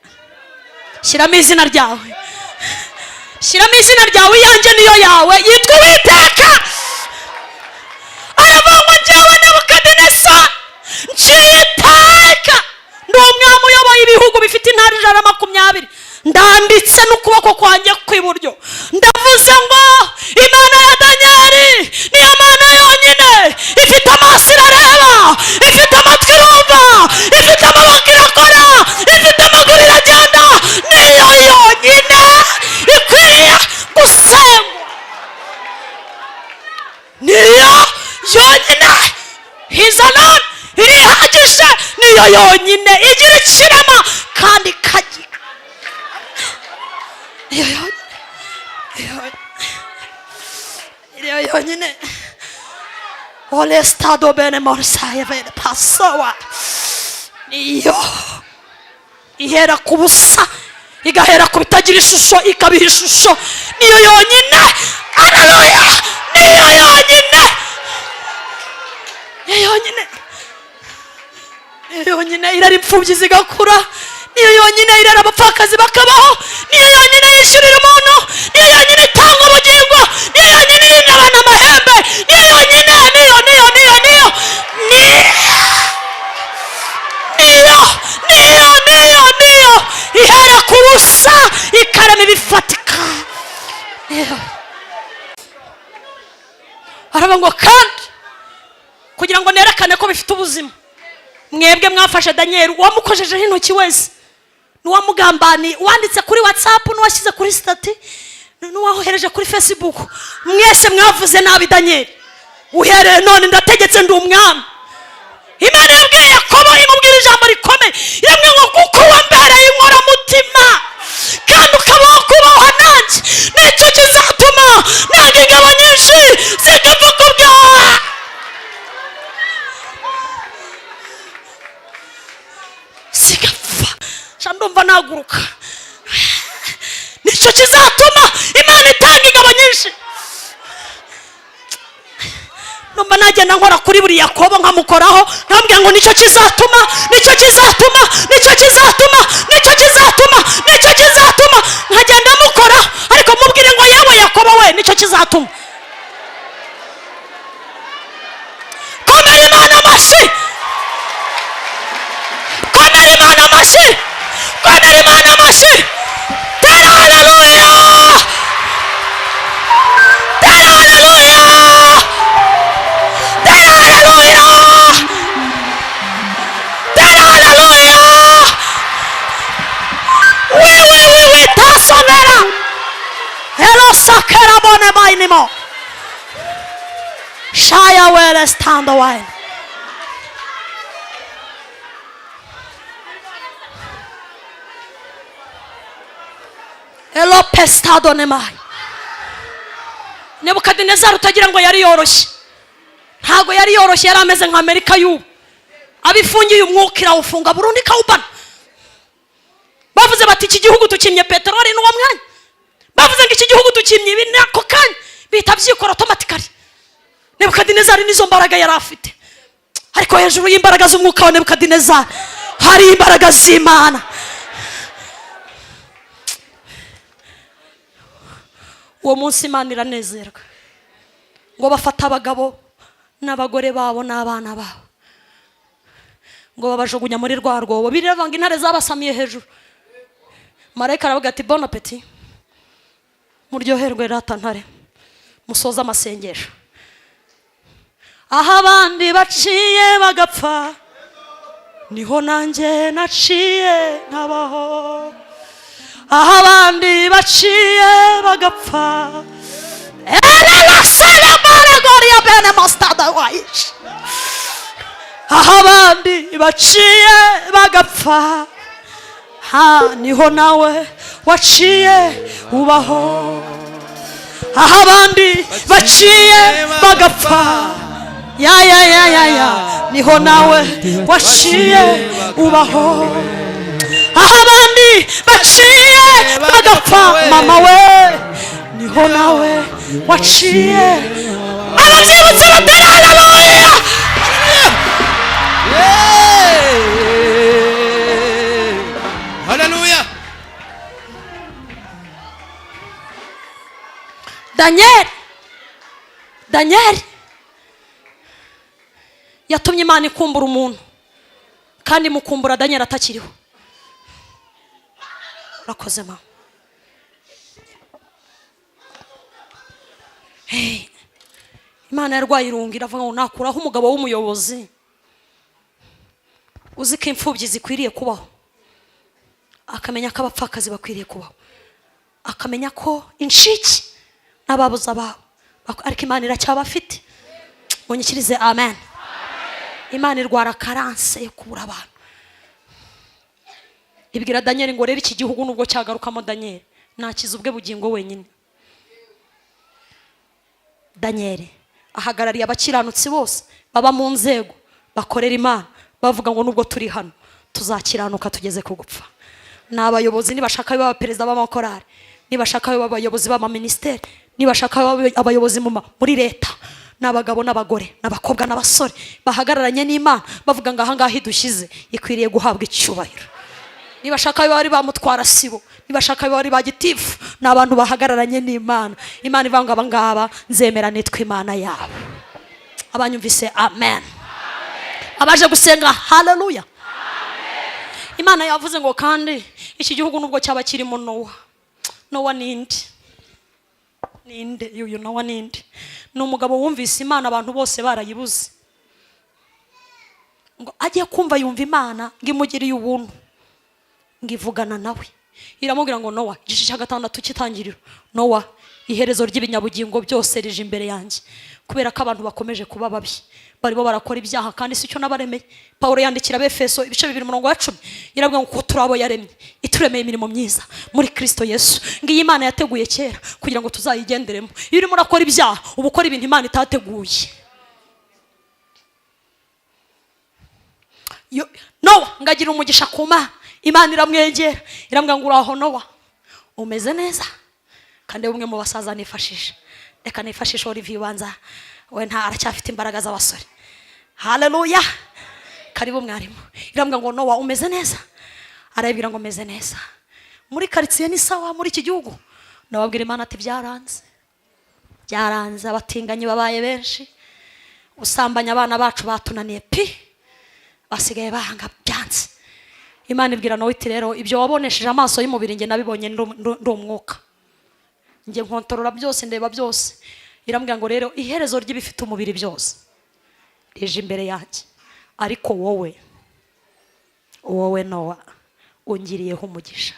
Speaker 1: Shyiramo izina ryawe, shyiramo izina ryawe. Iyanjye niyo yawe yitwa Uwiteka. Aravuga ngo: "Ngewe Nebukadineza nciye iteka, ndi umwami uyoboye ibihugu bifite intara 120, ndanditse n'ukuboko kwanjye kw'iburyo, ndavuze ngo Imana ya Daniyeli niyo Mana yonyine ifite amaso irareba, ifite amatwi irumva." Niyo yonyine igira ikirema kandi ikagira. Niyo yonyine, niyo yonyine. Olestado bene morsaye bene pasowa. Niyo ihera ku busa, igahera ku bitagira ishusho, ikabiha ishusho. Niyo yonyine. Aleluya! Niyo yonyine, niyo yonyine, niyo yonyine irera imfubyi zigakura. Niyo yonyine irera abapfakazi bakabaho. Niyo yonyine yishyurira umuntu. Niyo yonyine itanga ubugingo. Niyo yonyine irinda abantu amahembe. Niyo yonyine, niyo, niyo, niyo, niyo, niyo, niyo, niyo, niyo, niyo ihera ku busa ikarema ibifatika. Niyo. Aravuga ngo: "Kandi kugira ngo nerekane ko bifite ubuzima, mwebwe mwafashe Daniyeli, uwamukojejeho intoki wese n'uwamugambaniye, uwanditse kuri WhatsApp, n'uwashyize kuri status, n'uwahohereje kuri Facebook, mwese mwavuze nabi Daniyeli, uhereye none ndategetse, ndi umwami." Imana yabwiye Yakobo, imubwira ijambo rikomeye, iramubwira ngo: "Kuko wambereye inkoramutima kandi ukabaho kubaho nanjye, nicyo kizatuma nanga ingabo nyinshi zigapfa ku bwawe, zigapfa." Sha, ndumva naguruka. Nicyo kizatuma Imana itanga ingabo nyinshi. Numva nagenda nkora kuri buri Yakobo, nkamukoraho, nkambwira ngo: "Nicyo kizatuma, nicyo kizatuma, nicyo kizatuma, nicyo kizatuma, nicyo kizatuma." Nkagenda mukoraho, ariko mubwire ngo: "Yewe Yakobo we, nicyo kizatuma." Komera Imana amashyi, komera Imana amashyi, komera Imana amashyi. Tera haleluya, tera haleluya, tera haleluya, tera haleluya. Wi wi wi wi tasomera elosakera bone mainimo shaya wele stando wine. Elo pestado nemai. Nebukadinezari utagira ngo yari yoroshye, ntabwo yari yoroshye. Yari ameze nka Amerika y'ubu, abifungiye umwuka irawufunga burundu, ikawubana. Bavuze bati: "Iki gihugu tukimye peteroli," n'uwo mwanya bavuze ngo: "Iki gihugu tukimye ibi," n'ako kanya bihita byikora automatically. Nebukadinezari nizo mbaraga yari afite, ariko hejuru y'imbaraga z'umwuka wa Nebukadinezari hari imbaraga z'Imana. Uwo munsi Imana iranezerwa. Ngo bafate abagabo n'abagore babo n'abana babo, ngo babajugunya muri rwa rwobo. Biravanga, intare zabasamiye hejuru. Marayika aravuga ati: "Bon appétit, muryoherwe rata ntare, musoze amasengesho." Aho abandi baciye bagapfa, niho nanjye naciye nkabaho. Aho abandi baciye bagapfa, ererasarabaregoriya bene mastada wayishi. Aho abandi baciye bagapfa, ha niho nawe waciye ubaho. Aho abandi baciye bagapfa, ya ya ya ya ya, niho nawe waciye ubaho. Aho abandi baciye bagapfa, mama we, niho nawe waciye. Ababyibutse batera haleluya.
Speaker 2: Yeah. Hallelujah.
Speaker 1: Daniel, Daniel yatumye Imana ikumbura umuntu, kandi mukumbura Daniel atakiriho. Urakoze mama. Hey. Imana yarwaye irungu, iravuga ngo: "Nakuraho umugabo w'umuyobozi uzi ko imfubyi zikwiriye kubaho, akamenya ko abapfakazi bakwiriye kubaho, akamenya ko incike n'ababuze ababo, ariko Imana iracyabafite." Munyikirize amen. Imana irwara karanse yo kubura abantu. Ibwira Daniel ngo rero iki gihugu nubwo cyagarukamo Daniel nakiza ubwe bugingo wenyine. Daniel ahagarariye abakiranutsi bose baba mu nzego bakorera Imana, bavuga ngo nubwo turi hano tuzakiranuka tugeze ku gupfa. Ni abayobozi, nibashaka babe abaperezida b'amakorari, nibashaka babe abayobozi b'amaminisiteri, nibashaka babe abayobozi muri leta, ni abagabo n'abagore n'abakobwa n'abasore bahagararanye n'Imana, bavuga ngo ahangaha idushyize ikwiriye guhabwa icyubahiro. Nibashaka babe bari bamutwara sibo, nibashaka babe bari ba gitifu, ni abantu bahagararanye n'Imana. Imana ivuga ngo abangaba nzemera nitwa Imana yabo. Abanyumvise amen, abaje gusenga haleluya. Imana yavuze ngo kandi iki gihugu nubwo cyaba kirimo Nowa. Nowa ninde? Ninde uyu Nowa? Ninde? Ni umugabo wumvise Imana abantu bose barayibuze, ngo ajye kumva yumva Imana ngo imugiriye ubuntu, ngo ivugana nawe, iramubwira ngo Nowa, igice cya 6 cy'itangiriro, Nowa, iherezo ry'ibinyabugingo byose rije imbere yanjye, kubera ko abantu bakomeje kuba babi, barimo barakora ibyaha kandi si cyo nabaremeye. Pawulo yandikira Abefeso ibice 2 umurongo wa 10, yarabwira ngo kuko turi abo yaremye, ituremeye imirimo myiza muri Kristo Yesu, ngo iyi Imana yateguye kera kugira ngo tuzayigenderemo. Iyo urimo urakora ibyaha uba ukora ibintu Imana itateguye. Nowa ngagira umugisha ku Mana, Imana iramwegera iramubwira ngo uraho Nowa, umeze neza? Kandi umwe mu basaza nifashisha, reka nifashishe Olivier, ubanza we nta aracyafite imbaraga z'abasore. Haleluya, karibu mwarimu. Irambwira ngo Nowa umeze neza? Arabibwira ngo meze neza. Muri karitsiye ni sawa, muri iki gihugu? Nababwira Imana ati byaranze, byaranze, abatinganyi babaye benshi, usambanya abana bacu batunaniye pi, basigaye bahanga, byanze. Imana ibwira Nowa iti rero ibyo wabonesheje amaso y'umubiri njye nabibonye ndi umwuka, njye nkontorora byose, ndeba byose. Irambwira ngo rero iherezo ry'ibifite umubiri byose rije imbere yanjye, ariko wowe, wowe Nowa ungiriyeho umugisha.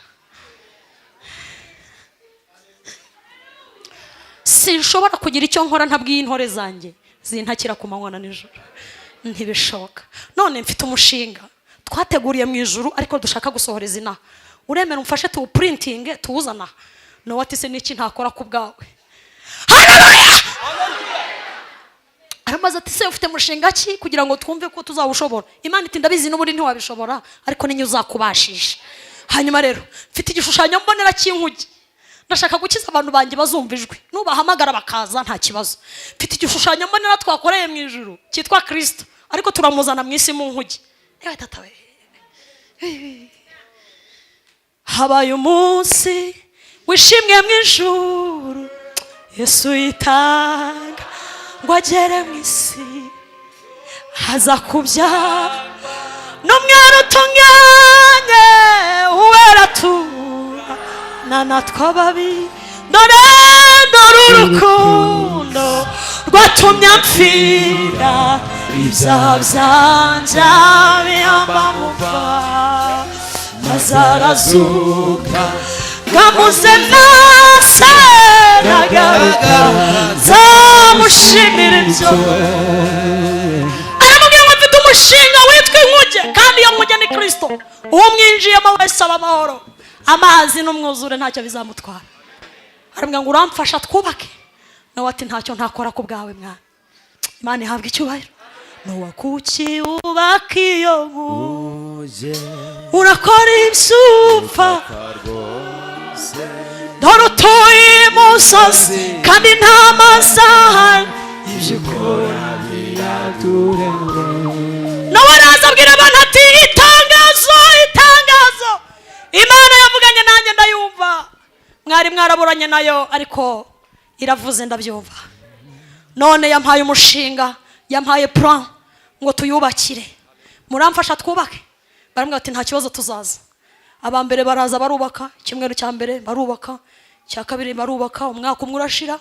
Speaker 1: Sinshobora kugira icyo nkora ntabwiye intore zanjye zintakira ku manywa na nijoro, ntibishoboka. None mfite umushinga twateguriye mu ijuru ariko dushaka gusohoreza inaha, uremera umfashe tuwupurintinge tuwuzana? Nowa ati se niki ntakora ku bwawe? Haleluya! Aramaze ati se ufite mushinga ki kugira ngo twumve ko tuzawushobora? Imana iti ndabizi n'ubundi ntiwabishobora, ariko ninyo uzakubashisha. Hanyuma rero mfite igishushanyo mbonera cy'inkuge, ndashaka gukiza abantu banjye bazumva ijwi, nubahamagara bakaza nta kibazo. Mfite igishushanyo mbonera twakoreye mu ijuru cyitwa Kristo, ariko turamuzana mu isi mu nkuge. Ewe tata we, habaye umunsi wishimwe mu ijuru, Yesu yitanga ngo agere mu isi, haza kubyara n'umwana utunganye uwera tura natwe ababi. Dore dore urukundo rwatumye amfira ibyaha byanjye bihamba mupfa, maze arazuka ngamuze nase nagaruka nzamushimira ibyo. Aramubwira ngo mfite umushinga witwa inkuge, kandi iyo nkuge ni Kristo, uwo mwinjiyemo wese aba amahoro, amazi n'umwuzure ntacyo bizamutwara. Aramubwira ngo uramfasha twubake? Nawe ati ntacyo ntakora ku bwawe mwana. Imana ihabwa icyubahiro. Nowa kuki wubaka iyo nkuge, urakora ibyupfa, dore utuye imusozi kandi nta masaha, ibyo ukora
Speaker 3: biraturenze.
Speaker 1: Nawe araza abwira abantu ati itangazo, itangazo, Imana yavuganye nanjye ndayumva, mwari mwaraburanye nayo ariko iravuze ndabyumva. None yampaye umushinga, yampaye plan ngo tuyubakire, muramfasha twubake? Baramubwira ati nta kibazo tuzaza. Aba mbere baraza barubaka, icyumweru cya mbere barubaka, icya kabiri barubaka, umwaka umwe urashira.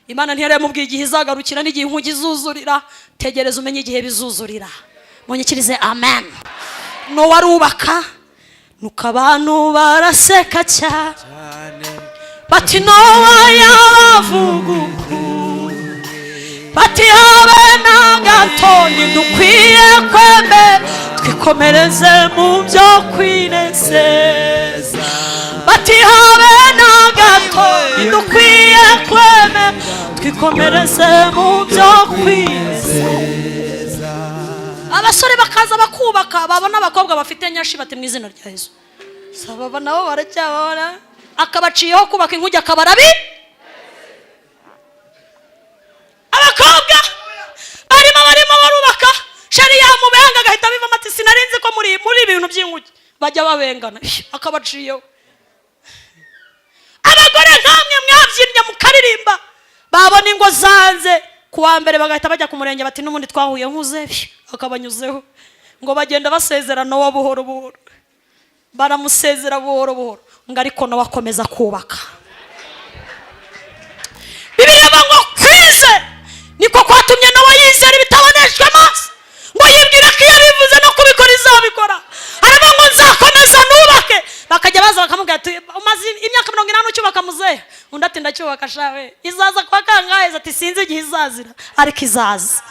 Speaker 1: Imana ntiyari yamubwiye igihe izagarukira n'igihe inkuge izuzurira. Tegereza umenye igihe bizuzurira. Munyikirize amen. Nowa arubaka, nuko abantu baraseka cyane bati Nowa yavuga ukuri, bati habe na gato ntidukwiye kwemera. Twikomereze mu byo kwinezeza. Bati habe na gato, ntidukwiye kwemera. Twikomereze mu byo kwinezeza. Abasore bakaza bakubaka, babona abakobwa bafite nyashi, bati: "Mu izina rya Yesu." Saba nabo baracyababona, akabaciyeho kubaka inkuge, akabarabi. Abakobwa barimo barubaka, chéri yamubenga, agahita abivamo, ati: "Sinari nzi ko muri ibintu by'inkuge bajya babengana." Akabaciyeho. Abagore nkamwe mwabyinnye mukaririmba, babona ingo zanze, ku wa mbere bagahita bajya ku murenge, bati: "N'ubundi twahuye nkuze." Akabanyuzeho. Ngo bagenda basezera Nowa buhoro buhoro, baramusezera buhoro buhoro, ngo ariko nawe akomeza kubaka. Bibiliya ivuga ngo kwize niko kwatumye nawe yizera ibitaboneshwa amaso, ngo yibwira ko iyo abivuze no kubikora izabikora. Aravuga ngo: "Nzakomeza nubake." Bakajya baza bakamubwira ati: "Umaze imyaka 80 ucyubaka, muzehe." Undi ati: "Ndacyubaka shawe." "Izaza kwa kangahe?" Ati: "Sinzi igihe izazira, ariko izaza."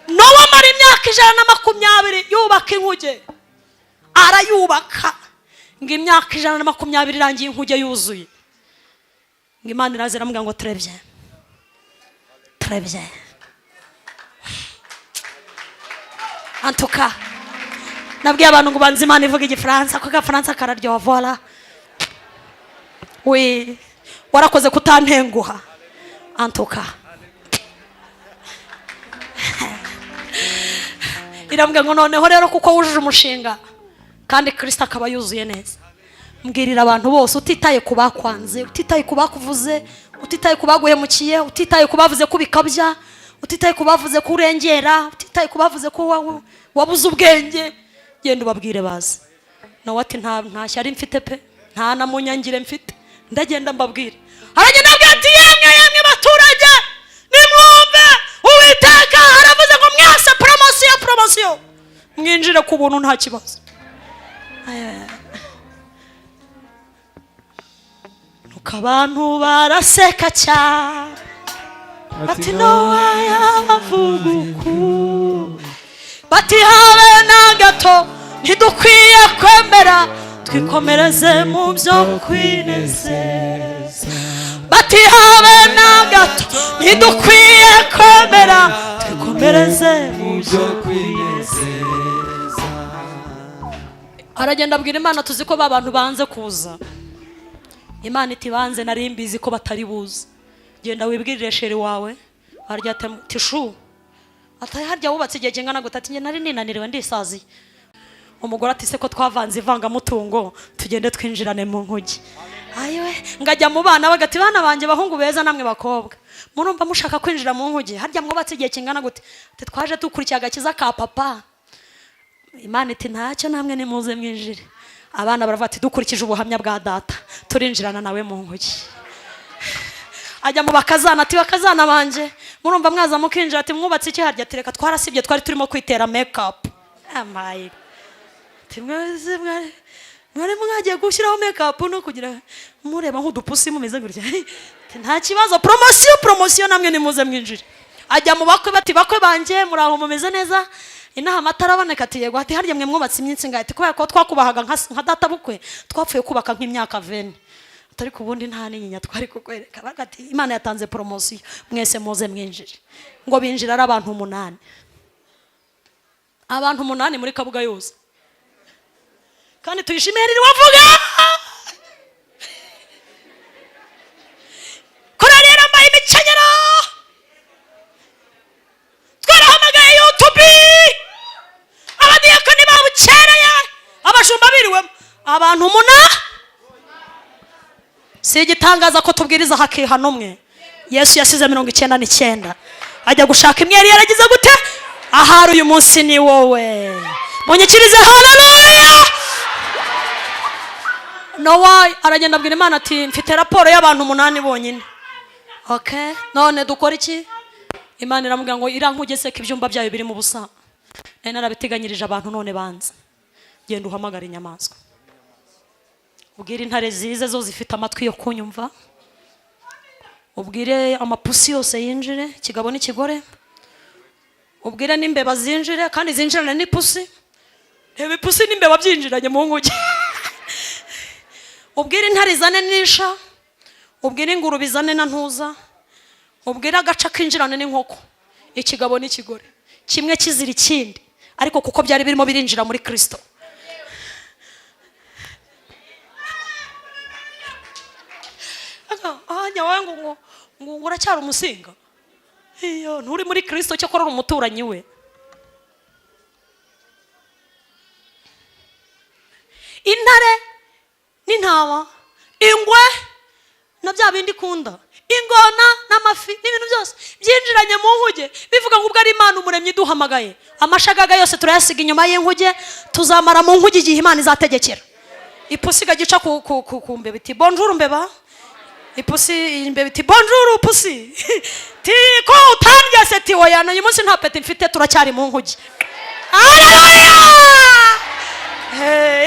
Speaker 1: Nowa amara imyaka 120 yubaka inkuge, arayubaka. Ngo imyaka 120 irangiye, inkuge yuzuye, ngo Imana iraza iramubwira ngo: "Très bien, très bien, en tout cas." Nabwiye abantu ngo banze Imana ivuga Igifaransa, kuko Agafaransa kararyoha. Voilà, oui, warakoze kutantenguha, en tout cas. Irambwira ngo: "Noneho rero, kuko wujuje umushinga kandi Kirisito akaba yuzuye neza, mbwirira abantu bose, utitaye ku bakwanze, utitaye ku bakuvuze, utitaye ku baguhemukiye, utitaye ku bavuze ko ubikabya, utitaye ku bavuze ko urengera, utitaye ku bavuze ko wabuze ubwenge, genda ubabwire baze." Nawe ati: Nta shyari mfite pe, nta na munyangire mfite, ndagenda mbabwire." Aragenda abwira ati: "Yemwe, yemwe baturage, nimwumve, Uwiteka aravuze ngo mwese promotion, promotion, mwinjire ku buntu, nta kibazo." Ay, nuko abantu baraseka cyane, bati: "Nowa yabavuga uku." Bati: "Habe na gato, ntidukwiye kwemera. Twikomereze mu byo kwinezeza." Bati: "Habe na gato, ntidukwiye kwemera. Twikomereze mu byo
Speaker 2: kwinezeza."
Speaker 1: Aragenda abwira Imana: "Tuzi ko ba bantu banze kuza." Imana iti: "Banze, nari mbizi ko batari buze. Genda wibwirire chéri wawe." Arya ati: "Chou," ati: "harya wubatse igihe kingana gute?" Ati: "Njye nari ninaniriwe, ndisaziye." Umugore ati: "Se ko twavanze ivangamutungo, tugende twinjirane mu nkuge." Ayiwe, ngajya mu bana bagati: "Bana banjye, bahungu beza namwe bakobwa, murumva mushaka kwinjira mu nkuge? Harya mwubatse igihe kingana gute?" Ati: "Twaje dukurikiye agakiza ka papa." Imana iti: "Ntacyo, namwe nimuze mwinjire." Abana baravuga ati: "Dukurikije ubuhamya bwa data, turinjirana nawe mu nkuge." Ajya mu bakazana, ati: "Bakazana banjye, murumva mwaza mukinjira?" Ati: "Mwubatse iki harya?" Ati: "Reka, twarasibye, twari turimo kwitera make-up." Amaye, ati: "Mwese mwari mwagiye gushyiraho make-up no kugira mureba nk'udupusi mumeze gutya." Ati: "Nta kibazo, promotion, promotion, namwe nimuze mwinjire." Ajya mu bakwe, bati: "Bakwe banjye, muri aho, mumeze neza inaha? Amata araboneka?" Ati: "Yego." Ati: "Harya mwe mwubatse iminsi ingahe?" Ati: "Kubera ko twakubahaga nka data bukwe, twapfuye kubaka nk'imyaka 20." Ariko ubundi nta n'inyinya twari kukwereka. Baravuga ati: "Imana yatanze promotion, mwese muze mwinjire." Ngo binjira ari abantu umunani, abantu umunani muri Kabuga yose. Kandi tuyishimiye riri wavuga korari yarambaye imikenyero, twarahamagaye YouTube, abadiyakoni babukereye, abashumba biriwemo, abantu umunani. Si igitangaza ko tubwiriza hakihana umwe. Yesu yasize 99 ajya gushaka imwe yari yaragize gute? Ahari uyu munsi ni wowe. Munyikirize haleluya. Nowa aragenda abwira Imana ati: "Mfite raporo y'abantu umunani bonyine." "Okay, none dukora iki?" Imana iramubwira ngo: "Iriya nkuge se ko ibyumba byayo birimo ubusa, nari narabiteganyirije abantu, none banza genda uhamagare inyamaswa, ubwire intare zize, zo zifite amatwi yo kunyumva, ubwire amapusi yose yinjire, ikigabo n'ikigore." Ubwire n'imbeba zinjire, kandi zinjirane n'ipusi. Reba ipusi n'imbeba byinjiranye mu nkuge. Ubwire intare izane n'isha, ubwire ingurube izane na ntuza, ubwire agaca kinjirane n'inkoko. Ikigabo n'ikigore kimwe kizira ikindi, ariko kuko byari birimo birinjira muri Kristo. Ahanya wowe ngo uracyari umusinga, iyo nturi muri Kristo, cyakora uri umuturanyi we. Intare n'intama, ingwe na bya bindi ikunda, ingona n'amafi n'ibintu byose byinjiranye mu nkuge, bivuga ngo ubwo ari Imana umuremyi iduhamagaye, amashagaga yose turayasiga inyuma y'inkuge, tuzamara mu nkuge igihe Imana izategekera. Ipusi igagica ku mbeba iti bonjour mbeba, ipusi imbeba iti bonjour pusi, ti ko utandya se, ti oya uyu munsi nta peti mfite, turacyari mu nkuge. Haleluya!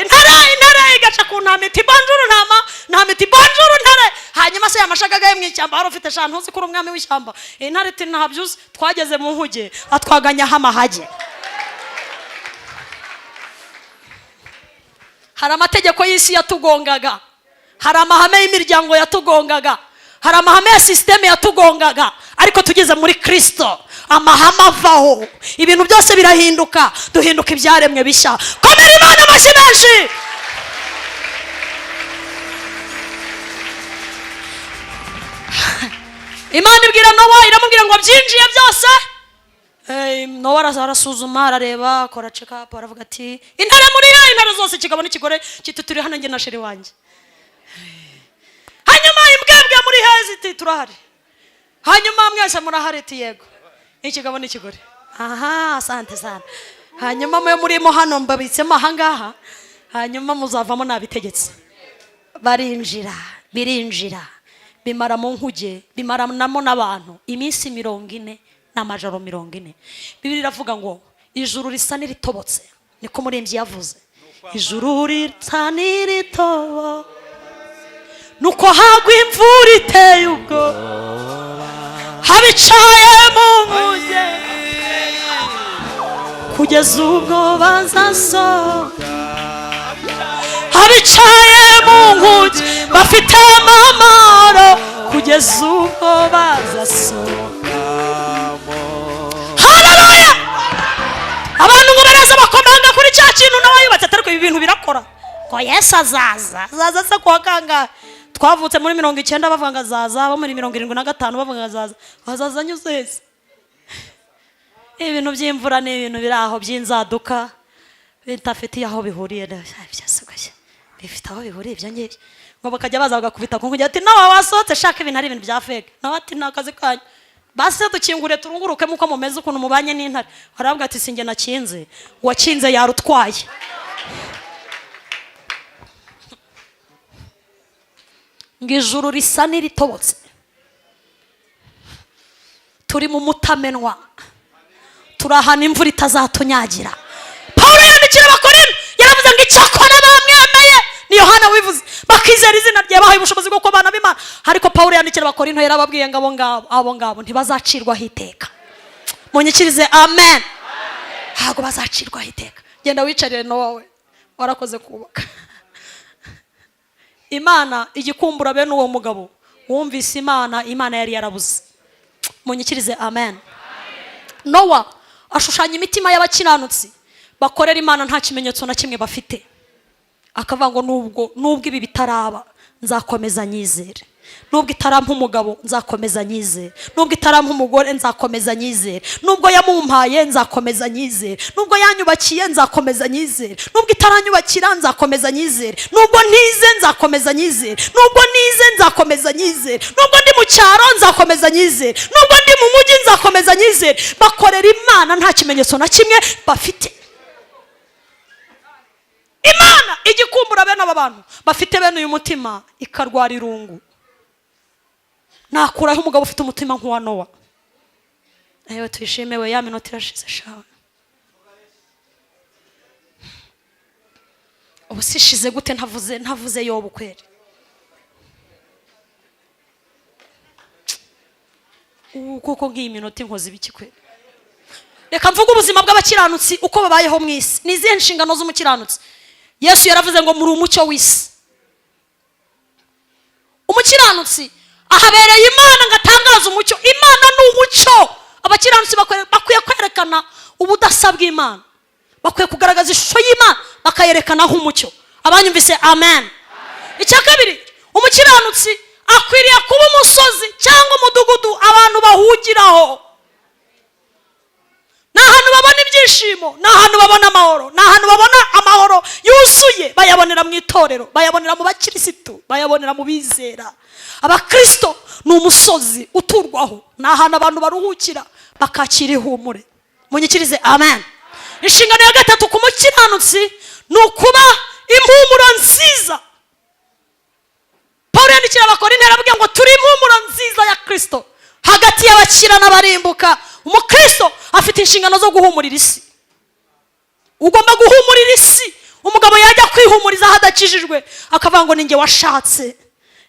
Speaker 1: Intare intare igaca ku ntama iti bonjour ntama, ntama iti bonjour ntare. Hanyuma se amashagaga yo mu ishyamba wari ufite eshanu, ntuzi ko uri umwami w'ishyamba. Intare iti ntabyo uzi, twageze mu nkuge atwaganyaho amahage. Hari amategeko y'isi yatugongaga, hari amahame y'imiryango yatugongaga, hari amahame ya sisiteme yatugongaga, ariko tugeze muri Kristo amahame avaho, ibintu byose birahinduka, duhinduka ibyaremwe bishya. Komera Imana amashyi menshi. Imana ibwira Nowa, iramubwira ngo byinjiye byose. Nowa arasuzuma, arareba, akora check up, aravuga ati intare muri yo, intare zose, ikigabo n'ikigore kiti turi hano njye na sheri wanjye. Hanyuma imbwebwe muri hezi iti turahari. Hanyuma mwese murahari iti yego, ikigabo n'ikigore. Aha, asante sana. Hanyuma mwe murimo hano mbabitsemo ahangaha, hanyuma muzavamo nabitegetse. Barinjira, birinjira, bimara mu nkuge, bimaranamo n'abantu iminsi 40 n'amajoro 40. Bibiliya iravuga ngo ijuru risa n'iritobotse, niko umuririmbyi yavuze, ijuru risa n'iritobotse, nuko hagwa imvura iteye ubwoba, abicaye mu nkuge kugeza ubwo bazasohoka. Abicaye mu nkuge bafite amamaro kugeza ubwo bazasohoka. Haleluya! Abantu ngo baraza bakomanga kuri cya kintu nawe yubatse, ariko ibi bintu birakora ko Yesu azaza. Azaza se kuwa kangahe? Twavutse muri 90 bavuga ngo azaza, bo muri 75 bavuga ngo azaza. Azaza anyuze hese? Ibintu by'imvura ni ibintu biri aho by'inzaduka bidafitiye aho bihuriye, bifite aho bihuriye ibyo ngibyo. Ngo bakajya baza bagakubita ku nkuge ati nawe wasohotse, shaka ibintu ari ibintu bya fake. Nawe ati ni akazi kanyu, basi dukingure turunguruke muko mumeze ukuntu mubanye n'intare. Aravuga ati sinjye nakinze, uwakinze yarutwaye. Ngo ijuru risa n'iritobotse, turi mu mutamenwa, turi ahantu imvura itazatunyagira. Pawulo yandikira Abakorinto yaravuze ngo icyakora bamwemeye, ni Yohana wivuze, bakizera izina rye, bahaye ubushobozi bwo kubana b'Imana. Ariko Pawulo yandikira Abakorinto yarababwiye ngo abo ngabo ntibazacirwaho iteka. Munyikirize amen. Ntabwo bazacirwaho iteka. Genda wicarire Nowa we, warakoze kubaka. Imana igikumbura bene uwo mugabo wumvise Imana, Imana yari yarabuze. Munyikirize amen. Nowa ashushanya imitima y'abakiranutsi bakorera Imana nta kimenyetso na kimwe bafite, akavuga ngo nubwo ibi bitaraba nzakomeza nyizere, nubwo itarampa umugabo nzakomeza nyizere, nubwo itarampa umugore nzakomeza nyizere, nubwo yamumpaye nzakomeza nyizere, nubwo yanyubakiye nzakomeza nyizere, nubwo itaranyubakira nzakomeza nyizere, nubwo ntize nzakomeza nyizere, nubwo nize nzakomeza nyizere, nubwo ndi mu cyaro nzakomeza nyizere, nubwo ndi mu mujyi nzakomeza nyizere. Bakorera Imana nta kimenyetso na kimwe bafite. Imana igikumbura bene aba bantu bafite bene uyu mutima, ikarwara irungu. Nakuraho umugabo ufite umutima nk'uwa Nowa. Ewe tuyishime we, ya minota irashize shawe. Ubu sishize gute ntavuze Yobu kweri? Ubu koko nk'iyi minota inkoze ibiki kweri? Reka mvuge ubuzima bw'abakiranutsi uko babayeho mu isi. Ni izihe nshingano z'umukiranutsi? Yesu yaravuze ngo: "Muri umucyo w'isi." Umukiranutsi ahabereye Imana ngo atangaze umucyo. Imana ni umucyo. Abakiranutsi bakwiye kwerekana ubudasa bw'Imana, bakwiye kugaragaza ishusho y'Imana, bakayerekana nk'umucyo. Abanyumvise, amen. Icya kabiri, umukiranutsi akwiriye kuba umusozi cyangwa umudugudu abantu bahugiraho. Ni ahantu babona ibyishimo, ni ahantu babona amahoro, ni ahantu babona amahoro yuzuye. Bayabonera mu itorero, bayabonera mu bakirisitu, bayabonera mu bizera. Abakirisito ni umusozi uturwaho, ni ahantu abantu baruhukira bakakira ihumure. Munyikirize amen. Inshingano ya gatatu ku mukiranutsi ni ukuba impumuro nziza. Paul yandikira Abakorinto aravuga ngo: "Turi impumuro nziza ya Kirisito hagati y'abakira n'abarimbuka." Umukristo afite inshingano zo guhumurira isi. Ugomba guhumurira isi. Umugabo yajya kwihumuriza aho adakijijwe, akavuga ngo: "Ninjye washatse,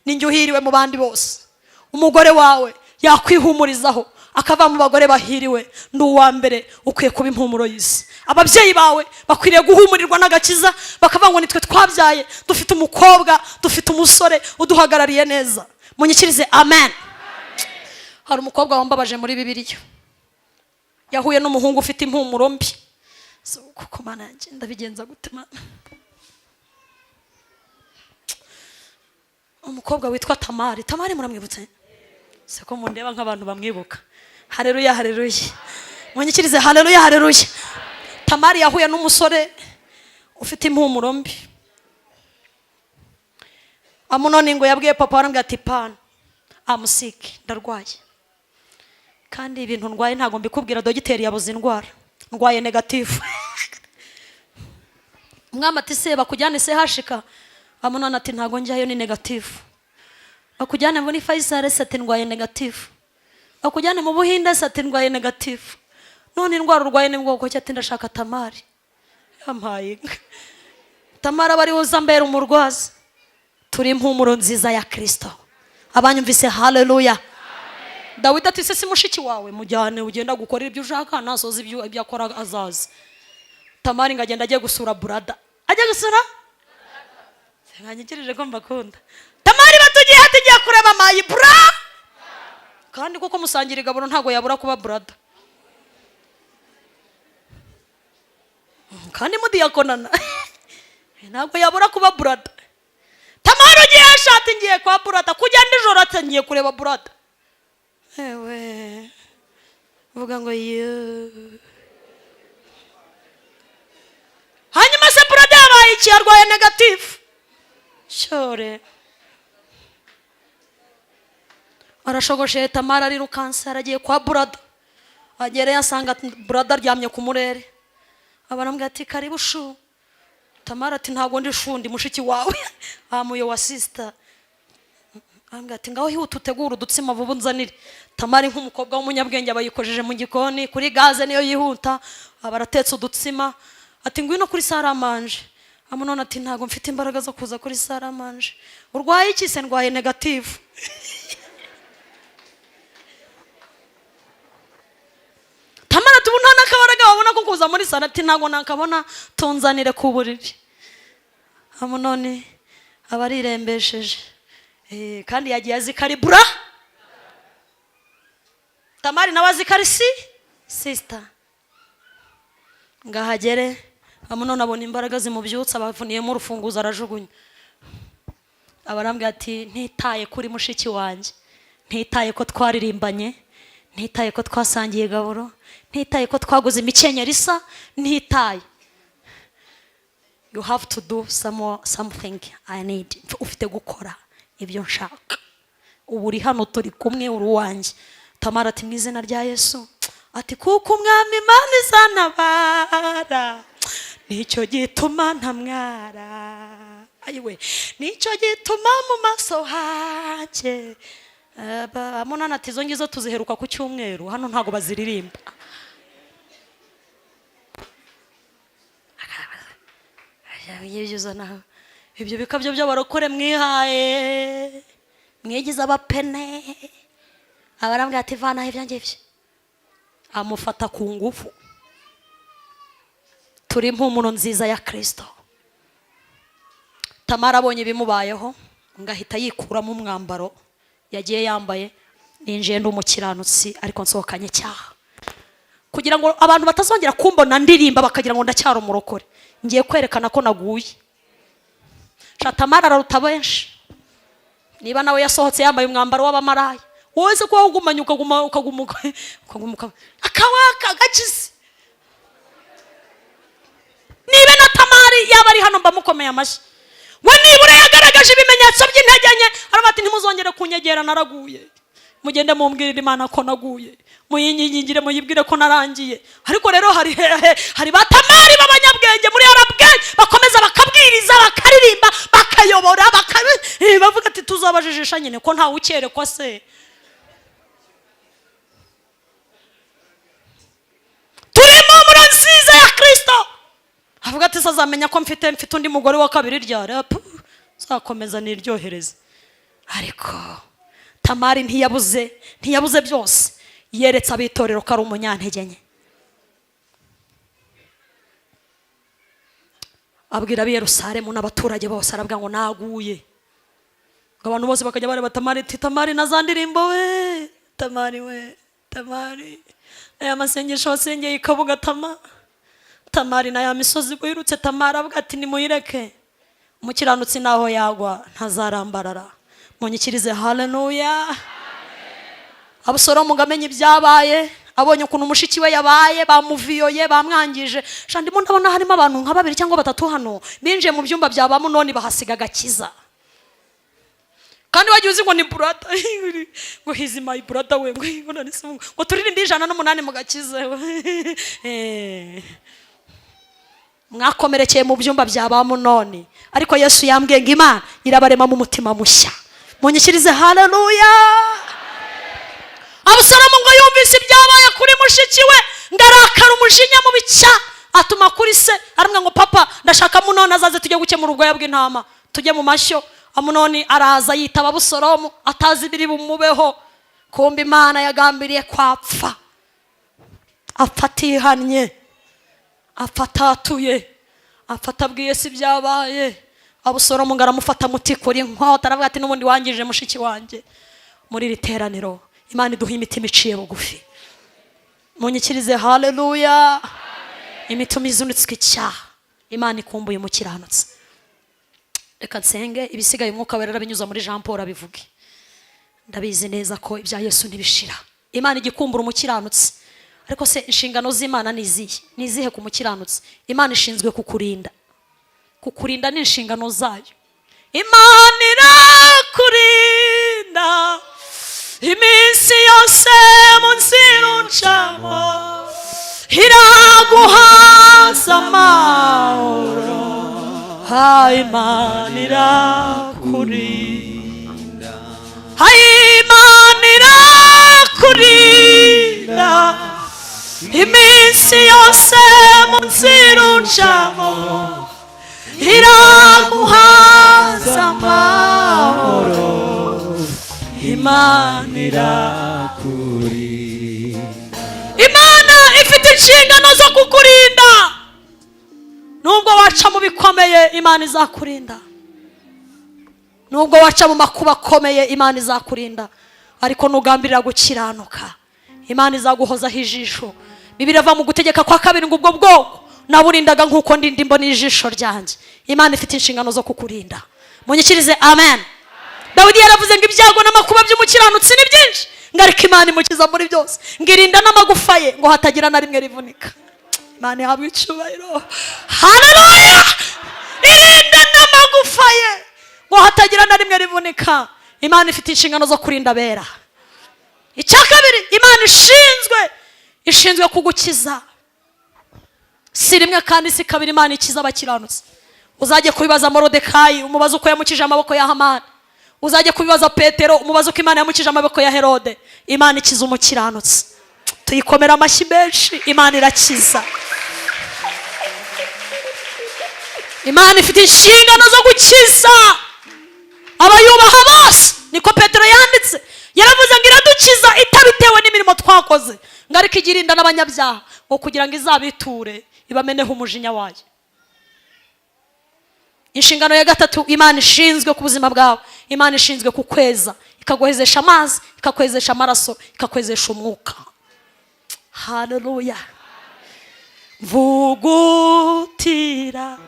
Speaker 1: ninjye uhiriwe mu bandi bose." Umugore wawe yakwihumurizaho, akava mu bagore bahiriwe, ndi uwa mbere. Ukwiye kuba impumuro y'isi. Ababyeyi bawe bakwiriye guhumurirwa n'agakiza, bakavuga ngo: "Nitwe twabyaye, dufite umukobwa, dufite umusore uduhagarariye neza." Munyikirize amen. Hari umukobwa wambabaje muri Bibiliya, yahuye n'umuhungu ufite impumuro mbi. So, kuko Mana yanjye, ndabigenza gute, Mana? Umukobwa witwa Tamari. Tamari muramwibutse se, ko mundeba nk'abantu bamwibuka? Hareruya, hareruya! Munyikirize hareruya, hareruya! Tamari yahuye n'umusore ufite impumuro mbi, Amunoni. Ngo yabwiye papa, aramubwira ati: "Pana, I'm sick, ndarwaye, kandi ibintu ndwaye ntabwo mbikubwira, dogiteri yabuze indwara, ndwaye negative." Umwami ati: "Se bakujyane se hashika?" Amunoni ati: "Ntabwo njyayo, ni negative." "Bakujyane muri Faisal se?" Ati: "Ndwaye negative." "Bakujyane mu Buhinde se?" Ati: "Ndwaye negative." "None indwara urwaye ni bwoko ki?" Ati: "Ndashaka Tamari." Yampaye inka, Tamari aba ariwe uza mbera umurwaza. Turi impumuro nziza ya Kirisito. Abanyumvise, haleluya. Dawidi ati: "Se si mushiki wawe? Mujyane, ugenda gukorera ibyo ushaka, nasoza ibyo akora azaza." Tamari ngo agenda agiye gusura brother, ajya gusura. Mwanyikirije ko mbakunda. Tamari batugiye, hatugiye kureba my bro. Kandi kuko musangira igaburo, ntabwo yabura kuba brother, kandi mudiyakonana, ntabwo yabura kuba brother. Tamari: "Ugiye ashati?" "Ngiye kwa brother." Kujya nijoro, ati: "Ngiye kureba brother." Ewe, uvuga ngo yo. Hanyuma se brother yabaye iki? Arwaye negative. Cyore arashogosheye. Tamara arirukanse, aragiye kwa brother. Agereye, asanga brother aryamye ku murere. Abaramubwira ati: "Karibu shu." Tamara ati: "Ntabwo ndi shu, ndi mushiki wawe, I'm your sister." Arambwira ati: "Ngaho hihuta utegure udutsima vuba unzanire." Tamari nk'umukobwa w'umunyabwenge aba yikojeje mu gikoni kuri gaze, niyo yihuta, aba aratetse udutsima. Ati: "Ngwino kuri salle à manger." Amunoni ati: "Ntabwo mfite imbaraga zo kuza kuri salle à manger." "Urwaye iki se?" "Ndwaye negative." Tamara ati: "Ubu nta n'akabaraga wabona ko kuza muri salle?" Ati: "Ntabwo nakabona, tunzanire ku buriri." Amunoni aba arirembesheje. Kandi yagiye azi ko ari bro, Tamari nawe azi ko ari si sister. Ngahagere, Amunoni abona imbaraga zimubyutsa, abavuniyemo urufunguzo, arajugunya. Abarambwira ati: "Ntitaye kuri mushiki wanjye, ntitaye ko twaririmbanye, ntitaye ko twasangiye gaburo, ntitaye ko twaguze imikenyero isa, ntitaye, you have to do something I need. Ufite gukora ibyo nshaka. Ubu uri hano, turi kumwe, uri uwanjye." Tamara ati: "Mu izina rya Yesu." Ati: "Kuko Umwami Imana izantabara, nicyo gituma ntamwara. Ayiwe, nicyo gituma mu maso hanjye." Amunani ati: "Izo ngizo tuziheruka ku cyumweru, hano ntabwo baziririmba." Ibyo uzana, ibyo bikabyo by'abarokore mwihaye, mwigize abapene. Abarambwira ati: "Vanaho ibyo ngibyo." Amufata ku ngufu. Turi impumuro nziza ya Kirisito. Tamara abonye ibimubayeho, ngo ahita yikuramo umwambaro yagiye yambaye. Ninjiye ndi umukiranutsi, ariko nsohokanye icyaha, kugira ngo abantu batazongera kumbona ndirimba bakagira ngo ndacyari umurokore. Ngiye kwerekana ko naguye. Sha, Tamara araruta benshi. Niba nawe yasohotse yambaye umwambaro w'abamaraya, wowe se kuba ugumanye, ukaguma, ukaguma, ukaguma, akaba gakize. Niba na Tamari yaba ari hano, mbamukomeye amashyi. We nibura yagaragaje ibimenyetso by'intege nke, aravuga ati: "Ntimuzongere kunyegera, naraguye. Mugende mumbwirire Imana ko naguye, muyinyingire, muyibwire ko narangiye." Ariko rero hari hehe, hari ba Tamari b'abanyabwenge muri arabwenge, bakomeza bakabwiriza, bakaririmba, bakayobora, bavuga ati: "Tuzabajijisha nyine ko ntawe ukerekwa se." Turi impumuro nziza ya Kirisito. Avuga ati: "Se azamenya ko mfite undi mugore wa kabiri ryari? Zakomeza niryohereze." Ariko Tamari ntiyabuze byose, yeretse abitorero ko ari umunyantege nke. Abwira ab'i Yerusalemu n'abaturage bose, arabwira ngo: "Naguye." Ngo abantu bose bakajya bareba Tamari, ati: "Tamari na za ndirimbo we, Tamari we, Tamari aya masengesho wasengeye ikabuga, Tamari na ya misozi wirutse." Tamari avuga ati: "Nimuyireke, umukiranutsi naho yagwa ntazarambarara." Munyikirize haleluya. Abusalomu ngo amenye ibyabaye, abonye ukuntu mushiki we yabaye, bamuviyoye, bamwangije. Sha, ndimo ndabona harimo abantu nka babiri cyangwa batatu hano binjiye mu byumba bya ba Munoni, bahasiga agakiza. Kandi wagiye uzi ngo ni brother, ngo he's my brother we, ngo none se ngo turirimbe 108 mu gakiza. Mwakomerekeye mu byumba bya ba Munoni, ariko Yesu yambwiye ngo Imana irabarema mu mutima mushya. Munyikirize haleluya. Abusalomu ngo yumvise ibyabaye kuri mushiki we, ngo arakara umujinya mubi cyane, atuma kuri se, aramubwira ngo: "Papa, ndashaka Amunoni azaze, tujye gukemura ubwoya bw'intama, tujye mu mashyo." Amunoni araza, yitaba Abusalomu atazi ibiri bumubeho. Kumva Imana yagambiriye kwapfa, apfa atihannye, apfa atatuye, apfa atabwiye si ibyabaye. Abusalomu ngo aramufata, mutikura inkota, aravuga ati: "N'ubundi wangije mushiki wanjye." Muri iri teraniro, Imana iduha imitima iciye bugufi. Munyikirize haleluya. Imitima izunitswe icyaha, Imana ikumbuye umukiranutsi. Reka nsenge, ibisigaye Umwuka Wera arabinyuza muri Jean Paul abivuge. Ndabizi neza ko ibya Yesu ntibishira. Imana igikumbura umukiranutsi. Ariko se inshingano z'Imana ni izihe? Ni izihe ku mukiranutsi? Imana ishinzwe kukurinda. Kukurinda ni inshingano zayo. Imana irakurinda iminsi yose mu nzira ucamo, iraguhaza amahoro. Ha, Imana irakurinda. Ha, Imana irakurinda iminsi yose mu nzira ucamo, iraguhaza amahoro. Imana
Speaker 2: irakurinda.
Speaker 1: Imana ifite inshingano zo kukurinda. Nubwo waca mu bikomeye, Imana izakurinda. Nubwo waca mu makuba akomeye, Imana izakurinda. Ariko nugambirira gukiranuka, Imana izaguhozaho ijisho. Bibiliya ava mu Gutegeka kwa Kabiri ngo: "Ubwo bwoko naburindaga nk'uko ndinda imboni y'ijisho ryanjye." Imana ifite inshingano zo kukurinda. Munyikirize amen. Dawidi yaravuze ngo: "Ibyago n'amakuba by'umukiranutsi ni byinshi," ngo ariko Imana imukiza muri byose, ngo irinda n'amagufa ye ngo hatagira na rimwe rivunika. Imana ihabwa icyubahiro, haleluya. Irinda n'amagufa ye ngo hatagira na rimwe rivunika. Imana ifite inshingano zo kurinda abera. Icya kabiri, Imana ishinzwe kugukiza. Si rimwe kandi si kabiri Imana ikiza abakiranutsi. Uzajye kubibaza Morodekayi, umubaze uko yamukije amaboko ya Hamani. Uzajye kubibaza Petero, umubaze uko Imana yamukije amaboko ya Herode. Imana ikiza umukiranutsi. Tuyikomera amashyi menshi. Imana irakiza. Imana ifite inshingano zo gukiza abayubaha bose, niko Petero yanditse. Yaravuze ngo iradukiza itabitewe n'imirimo twakoze, ngo ariko ijya irinda n'abanyabyaha, ngo kugira ngo izabiture Ibameneho umujinya wayo. Inshingano ya gatatu Imana ishinzwe ku buzima bwawe, Imana ishinzwe kukweza, ikaguhezesha amazi, ikakwezesha amaraso, ikakwezesha umwuka. Haleluya! Mvugutira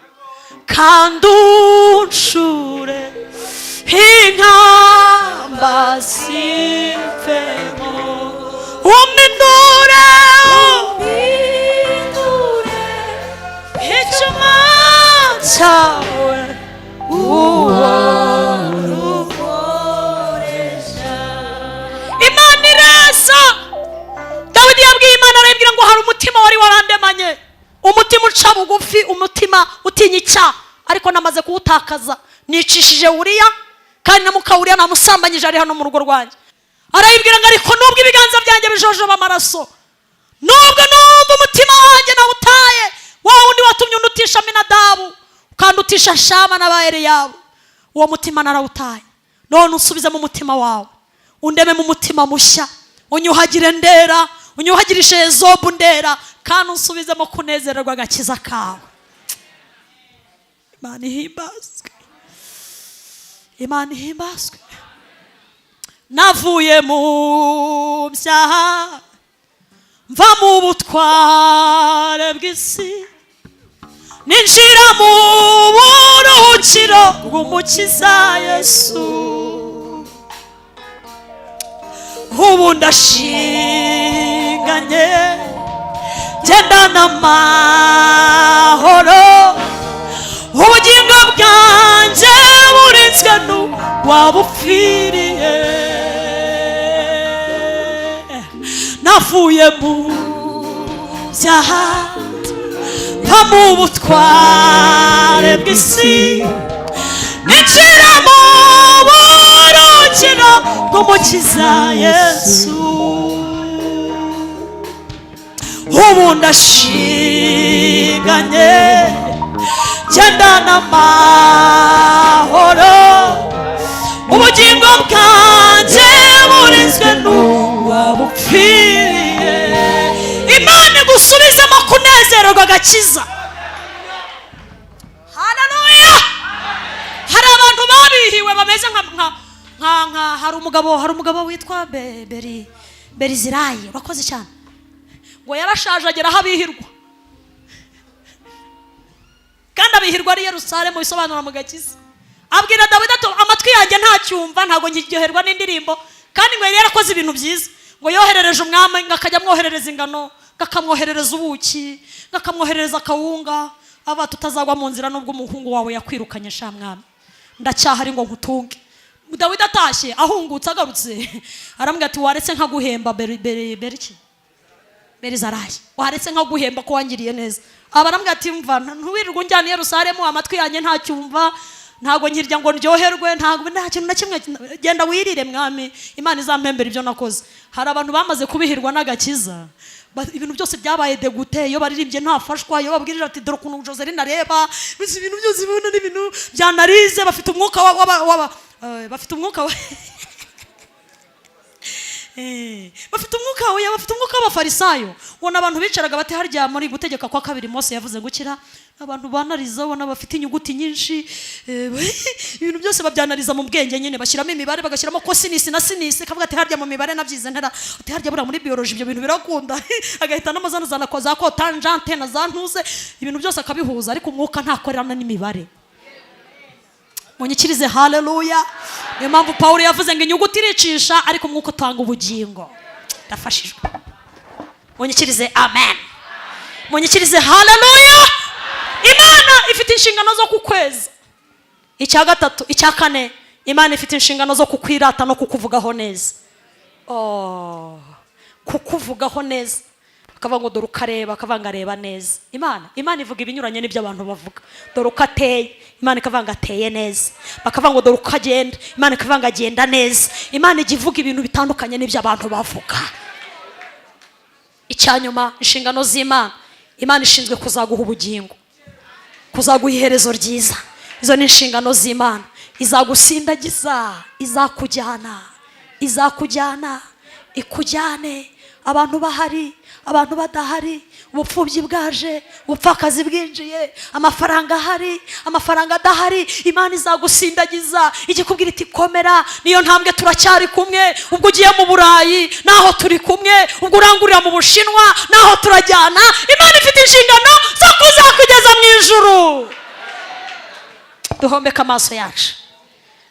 Speaker 1: kandi uncure inkamba zimvemo, umpindure, umpindure icyuma cyawe, uwo ukoresha. Imana ireza. Dawidi yabwiye Imana, arayibwira ngo hari umutima wari warandemanye, umutima uca bugufi, umutima utinya icyaha, ariko namaze kuwutakaza, nicishije Uriya, kandi na muka Uriya namusambanyije ari hano mu rugo rwanjye. Arayibwira ngo ariko nubwo ibiganza byanjye bijojoba amaraso, nubwo numva umutima wanjye nawutaye, wa wundi watumye undutisha Aminadabu, ukandutisha Shama n'aba Eliyabu, uwo mutima narawutaye. None usubizemo umutima wawe, undeme mu mutima mushya, unyuhagire ndera, unyuhagirishe ezobu ndera, kandi unsubizemo kunezererwa agakiza kawe. Imana ihimbazwe, Imana ihimbazwe. Navuye mu byaha, mva mu butware bw'isi, ninjira mu buruhukiro bw'Umukiza Yesu. Ubu ndashinganye, gendana amahoro, ubugingo bwanjye burinzwe n'uwabupfiriye. Navuye mu byaha, mva mu butware bw'isi, ninjira mu buruhukiro bw'Umukiza Yesu. Ubu ndashinganye, gendana amahoro, ubugingo bwanjye burinzwe n'uwabupfiriye. Imana igusubizemo kunezererwa agakiza. Haleluya! Hari abantu babihiwe bameze nka hari umugabo witwa Berizirayi, urakoze cyane, ngo yarashaje agera aho abihirwa, kandi abihirwa ari Yerusalemu, bisobanura mu gakiza. Abwira Dawidi ati amatwi yanjye ntacyumva, ntabwo nkiryoherwa n'indirimbo. Kandi ngo yari yarakoze ibintu byiza, ngo yoherereje umwami, ngo akajya amwoherereza ingano, ngo akamwoherereza ubuki, ngo akamwoherereza akawunga. Aba tutazagwa mu nzira, nubwo umuhungu wawe yakwirukanye, sha mwami, ndacyahari ngo nkutunge. Dawidi atashye, ahungutse, agarutse, aramubwira ati waretse nkaguhemba, beri beri beriki Berizarayi, waretse nkaguhemba ko wangiriye neza. Aba aramubwira ati mva, ntiwirirwe unjyana i Yerusalemu, amatwi yanjye ntacyumva, ntabwo nkirya ngo ndyoherwe, ntabwo nta kintu na kimwe, genda wirire mwami, Imana izampembera ibyo nakoze. Hari abantu bamaze kubihirwa n'agakiza, ibintu byose byabaye degute. Iyo baririmbye ntafashwa, iyo babwirije ati dore ukuntu Joseline areba, mbese ibintu byose bibona n'ibintu byanarize. Bafite umwuka bafite umwuka wa bafite umwuka oya, bafite umwuka w'Abafarisayo. Ubona abantu bicaraga bati harya muri Gutegeka kwa Kabiri Mose yavuze gukira. Abantu banariza, ubona bafite inyuguti nyinshi, ibintu byose babyanariza mu bwenge nyine, bashyiramo imibare, bagashyiramo cosinus na sinus, kavuga ati harya mu mibare nabyize ntera, ati harya buriya muri biology ibyo bintu birakunda, agahita n'amazana za cotangente na za ntuze, ibintu byose akabihuza, ariko umwuka ntakorerana n'imibare. Munyikirize haleluya! Niyo mpamvu Pawulo yavuze ngo inyuguti iricisha, ariko umwuka utanga ubugingo. Ndafashijwe. Munyikirize amen, munyikirize haleluya! Imana ifite inshingano zo kukweza. Icya gatatu, icya kane, Imana ifite inshingano zo kukwirata no kukuvugaho neza. Oh, kukuvugaho neza, bakavuga ngo dore ukareba, bakavuga ngo areba neza. Imana ivuga ibinyuranye n'ibyo abantu bavuga. Dore uko ateye, Imana ikavuga ngo ateye neza. Bakavuga ngo dore uko agenda, Imana ikavuga ngo agenda neza. Imana ijya ivuga ibintu bitandukanye n'ibyo abantu bavuga. Icya nyuma, inshingano z'Imana, Imana ishinzwe kuzaguha ubugingo, kuzaguha iherezo ryiza. Izo ni inshingano z'Imana. Izagusindagiza, izakujyana, izakujyana. Ikujyane abantu bahari, abantu badahari, ubupfubyi bwaje, ubupfakazi bwinjiye, amafaranga ahari, amafaranga adahari, Imana izagusindagiza, ikikubwira iti: "Komera, niyo ntambwe, turacyari kumwe." Ubwo ugiye mu Burayi, naho turi kumwe. Ubwo urangurira mu Bushinwa, naho turajyana. Imana ifite inshingano zo kuzakugeza mu ijuru. Duhombeke amaso yacu.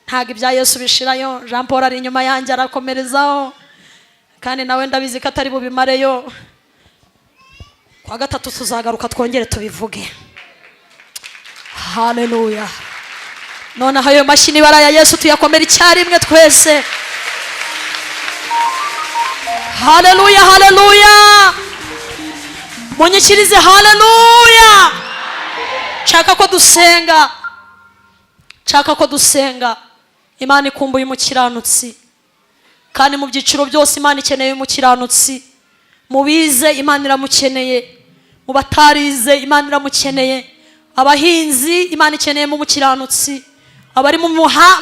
Speaker 1: Ntabwo ibya Yesu bishirayo. Jean Paul ari inyuma yanjye, arakomerezaho, kandi nawe ndabizi ko atari bubimareyo. Kwa gatatu tuzagaruka twongere tubivuge. Haleluya! Noneho ayo mashyi n'ibara ya Yesu tuyakomera icyarimwe twese. Haleluya, haleluya! Munyikirize haleluya. Nshaka ko dusenga, nshaka ko dusenga. Imana ikumbuye umukiranutsi, kandi mu byiciro byose Imana ikeneye umukiranutsi. Mu bize, Imana iramukeneye. Mu batarize, Imana iramukeneye. Abahinzi, Imana ikeneyemo umukiranutsi. Abari mu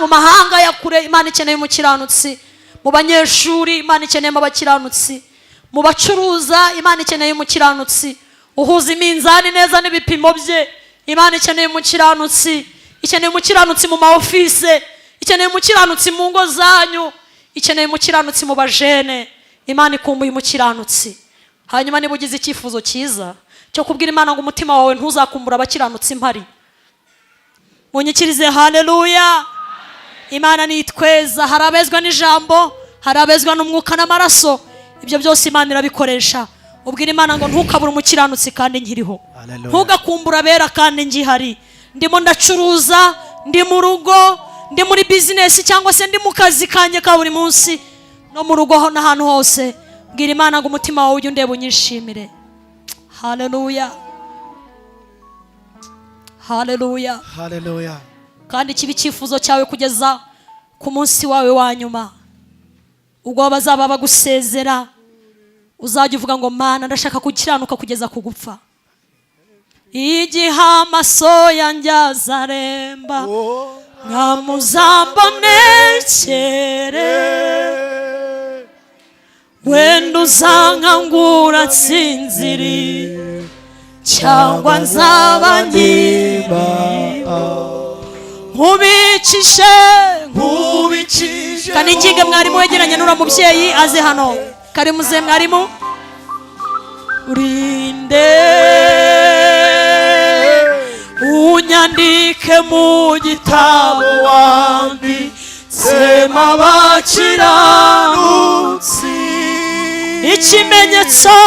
Speaker 1: mahanga ya kure, Imana ikeneye umukiranutsi. Mu banyeshuri, Imana ikeneyemo abakiranutsi. Mu bacuruza, Imana ikeneye umukiranutsi uhuza iminzani neza n'ibipimo bye. Imana ikeneye umukiranutsi. Ikeneye umukiranutsi mu ma office, ikeneye umukiranutsi mu ngo zanyu, ikeneye umukiranutsi mu bajene. Imana ikumbuye umukiranutsi. Hanyuma niba ugize icyifuzo cyiza cyo kubwira Imana ngo umutima wawe ntuzakumbura abakiranutsi mpari, munyikirize haleluya. Imana nitweza. Hari abezwa n'ijambo, hari abezwa n'umwuka n'amaraso. Ibyo byose Imana irabikoresha. Ubwira Imana ngo ntukabure umukiranutsi kandi nkiriho.
Speaker 2: Hallelujah.
Speaker 1: Ntugakumbure abera kandi ngihari. Ndimo ndacuruza, ndi mu rugo, ndi muri business, cyangwa se ndi mu kazi kanjye ka buri munsi, no mu rugo n'ahantu hose, bwira Imana ngo umutima wawe ujye undeba unyishimire. Haleluya, haleluya!
Speaker 2: Haleluya.
Speaker 1: Kandi kiba icyifuzo cyawe kugeza ku munsi wawe wa nyuma, ubwo bazaba bagusezera, uzajya uvuga ngo: "Mana, ndashaka gukiranuka kugeza ku gupfa." Igihe amaso yanjye azaremba, nkamuzambonekere, wenda uzankangura nsinziriye, cyangwa nzaba nkiriho, nkubikishe.
Speaker 2: Nkubikije.
Speaker 1: Kandi ingingo mwarimu wegeranye n'uriya mubyeyi aze hano. Kari muze mwarimu. Urinde unyandike mu gitabo wanditsemo abakiranutsi. Ikimenyetso,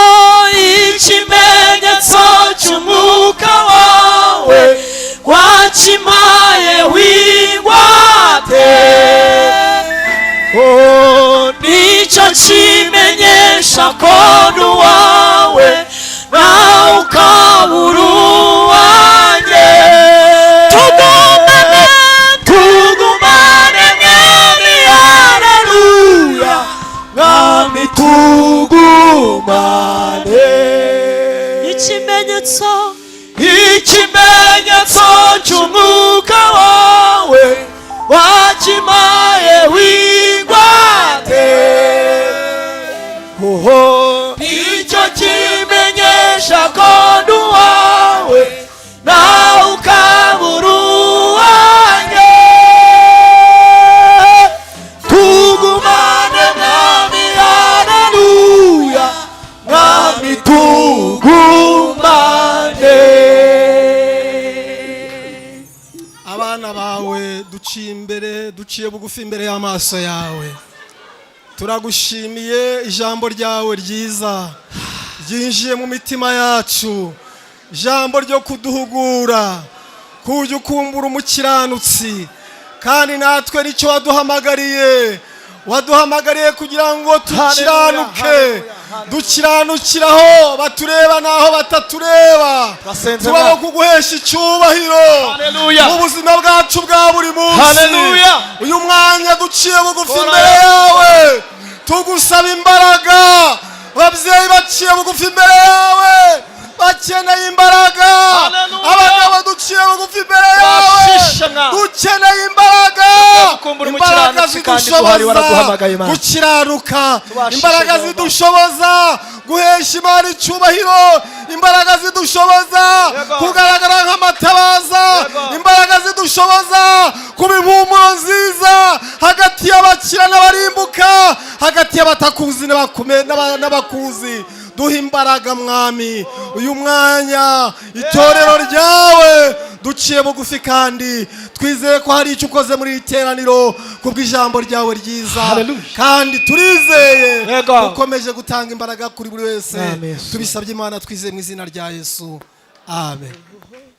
Speaker 1: ikimenyetso cy'umwuka wawe wakimaye wingwate.
Speaker 2: Oh,
Speaker 1: nicyo kimenyesha ko ndi uwawe, nawe ukaba uri uwanjye. Tugumane, tugumane, Mwami, haleluya.
Speaker 2: Mwami, tugumane.
Speaker 1: Ikimenyetso,
Speaker 2: ikimenyetso cy'umwuka wawe wakimaye wigwate. Oho, nicyo kimenyesha ko ndi uwawe, nawe ukaba uri uwanjye. Tugumane, Mwami, haleluya. Mwami, tugumane.
Speaker 3: Abana bawe duciye imbere, duciye bugufi imbere y'amaso yawe. Turagushimiye ijambo ryawe ryiza ryinjiye mu mitima yacu, ijambo ryo kuduhugura kujya ukumbura umukiranutsi. Kandi natwe nicyo waduhamagariye. Waduhamagariye kugira ngo dukiranuke,
Speaker 2: Hallelujah, hallelujah.
Speaker 3: dukiranukiraho batureba n'aho batatureba.
Speaker 2: Turasenze.
Speaker 3: Tubaho
Speaker 2: Mwami.
Speaker 3: kuguhesha icyubahiro
Speaker 2: Hallelujah.
Speaker 3: mu buzima bwacu bwa buri munsi.
Speaker 2: Hallelujah.
Speaker 3: Uyu mwanya duciye bugufi
Speaker 2: Kora.
Speaker 3: imbere yawe, tugusaba imbaraga. Ababyeyi baciye bugufi imbere yawe. Bakeneye imbaraga.
Speaker 2: Haleluya.
Speaker 3: Abagabo duciye bugufi imbere yawe.
Speaker 2: Washishe mwa.
Speaker 3: Dukeneye imbaraga.
Speaker 2: Gukumbura
Speaker 3: Imbaraga
Speaker 2: umukiranutsi kandi duhari
Speaker 3: zidushoboza
Speaker 2: waraduhamagaye, Mana.
Speaker 3: gukiranuka.
Speaker 2: Tubashishe,
Speaker 3: Imbaraga
Speaker 2: Yehova.
Speaker 3: zidushoboza guhesha Imana icyubahiro. Imbaraga zidushoboza
Speaker 2: Yego.
Speaker 3: kugaragara nk'amatabaza.
Speaker 2: Yego.
Speaker 3: Imbaraga zidushoboza kuba impumuro nziza hagati y'abakira n'abarimbuka, hagati y'abatakuzi n'abakuzi. Duha imbaraga, Mwami, uyu mwanya itorero ryawe duciye bugufi kandi twizeye ko hari icyo ukoze muri iri teraniro kubw'ijambo ryawe ryiza.
Speaker 2: Hallelujah.
Speaker 3: Kandi turizeye
Speaker 2: Yego.
Speaker 3: ukomeje gutanga imbaraga kuri buri wese.
Speaker 2: Amen, Yesu.
Speaker 3: Tubisabye Imana twizeye mu izina rya Yesu, amen.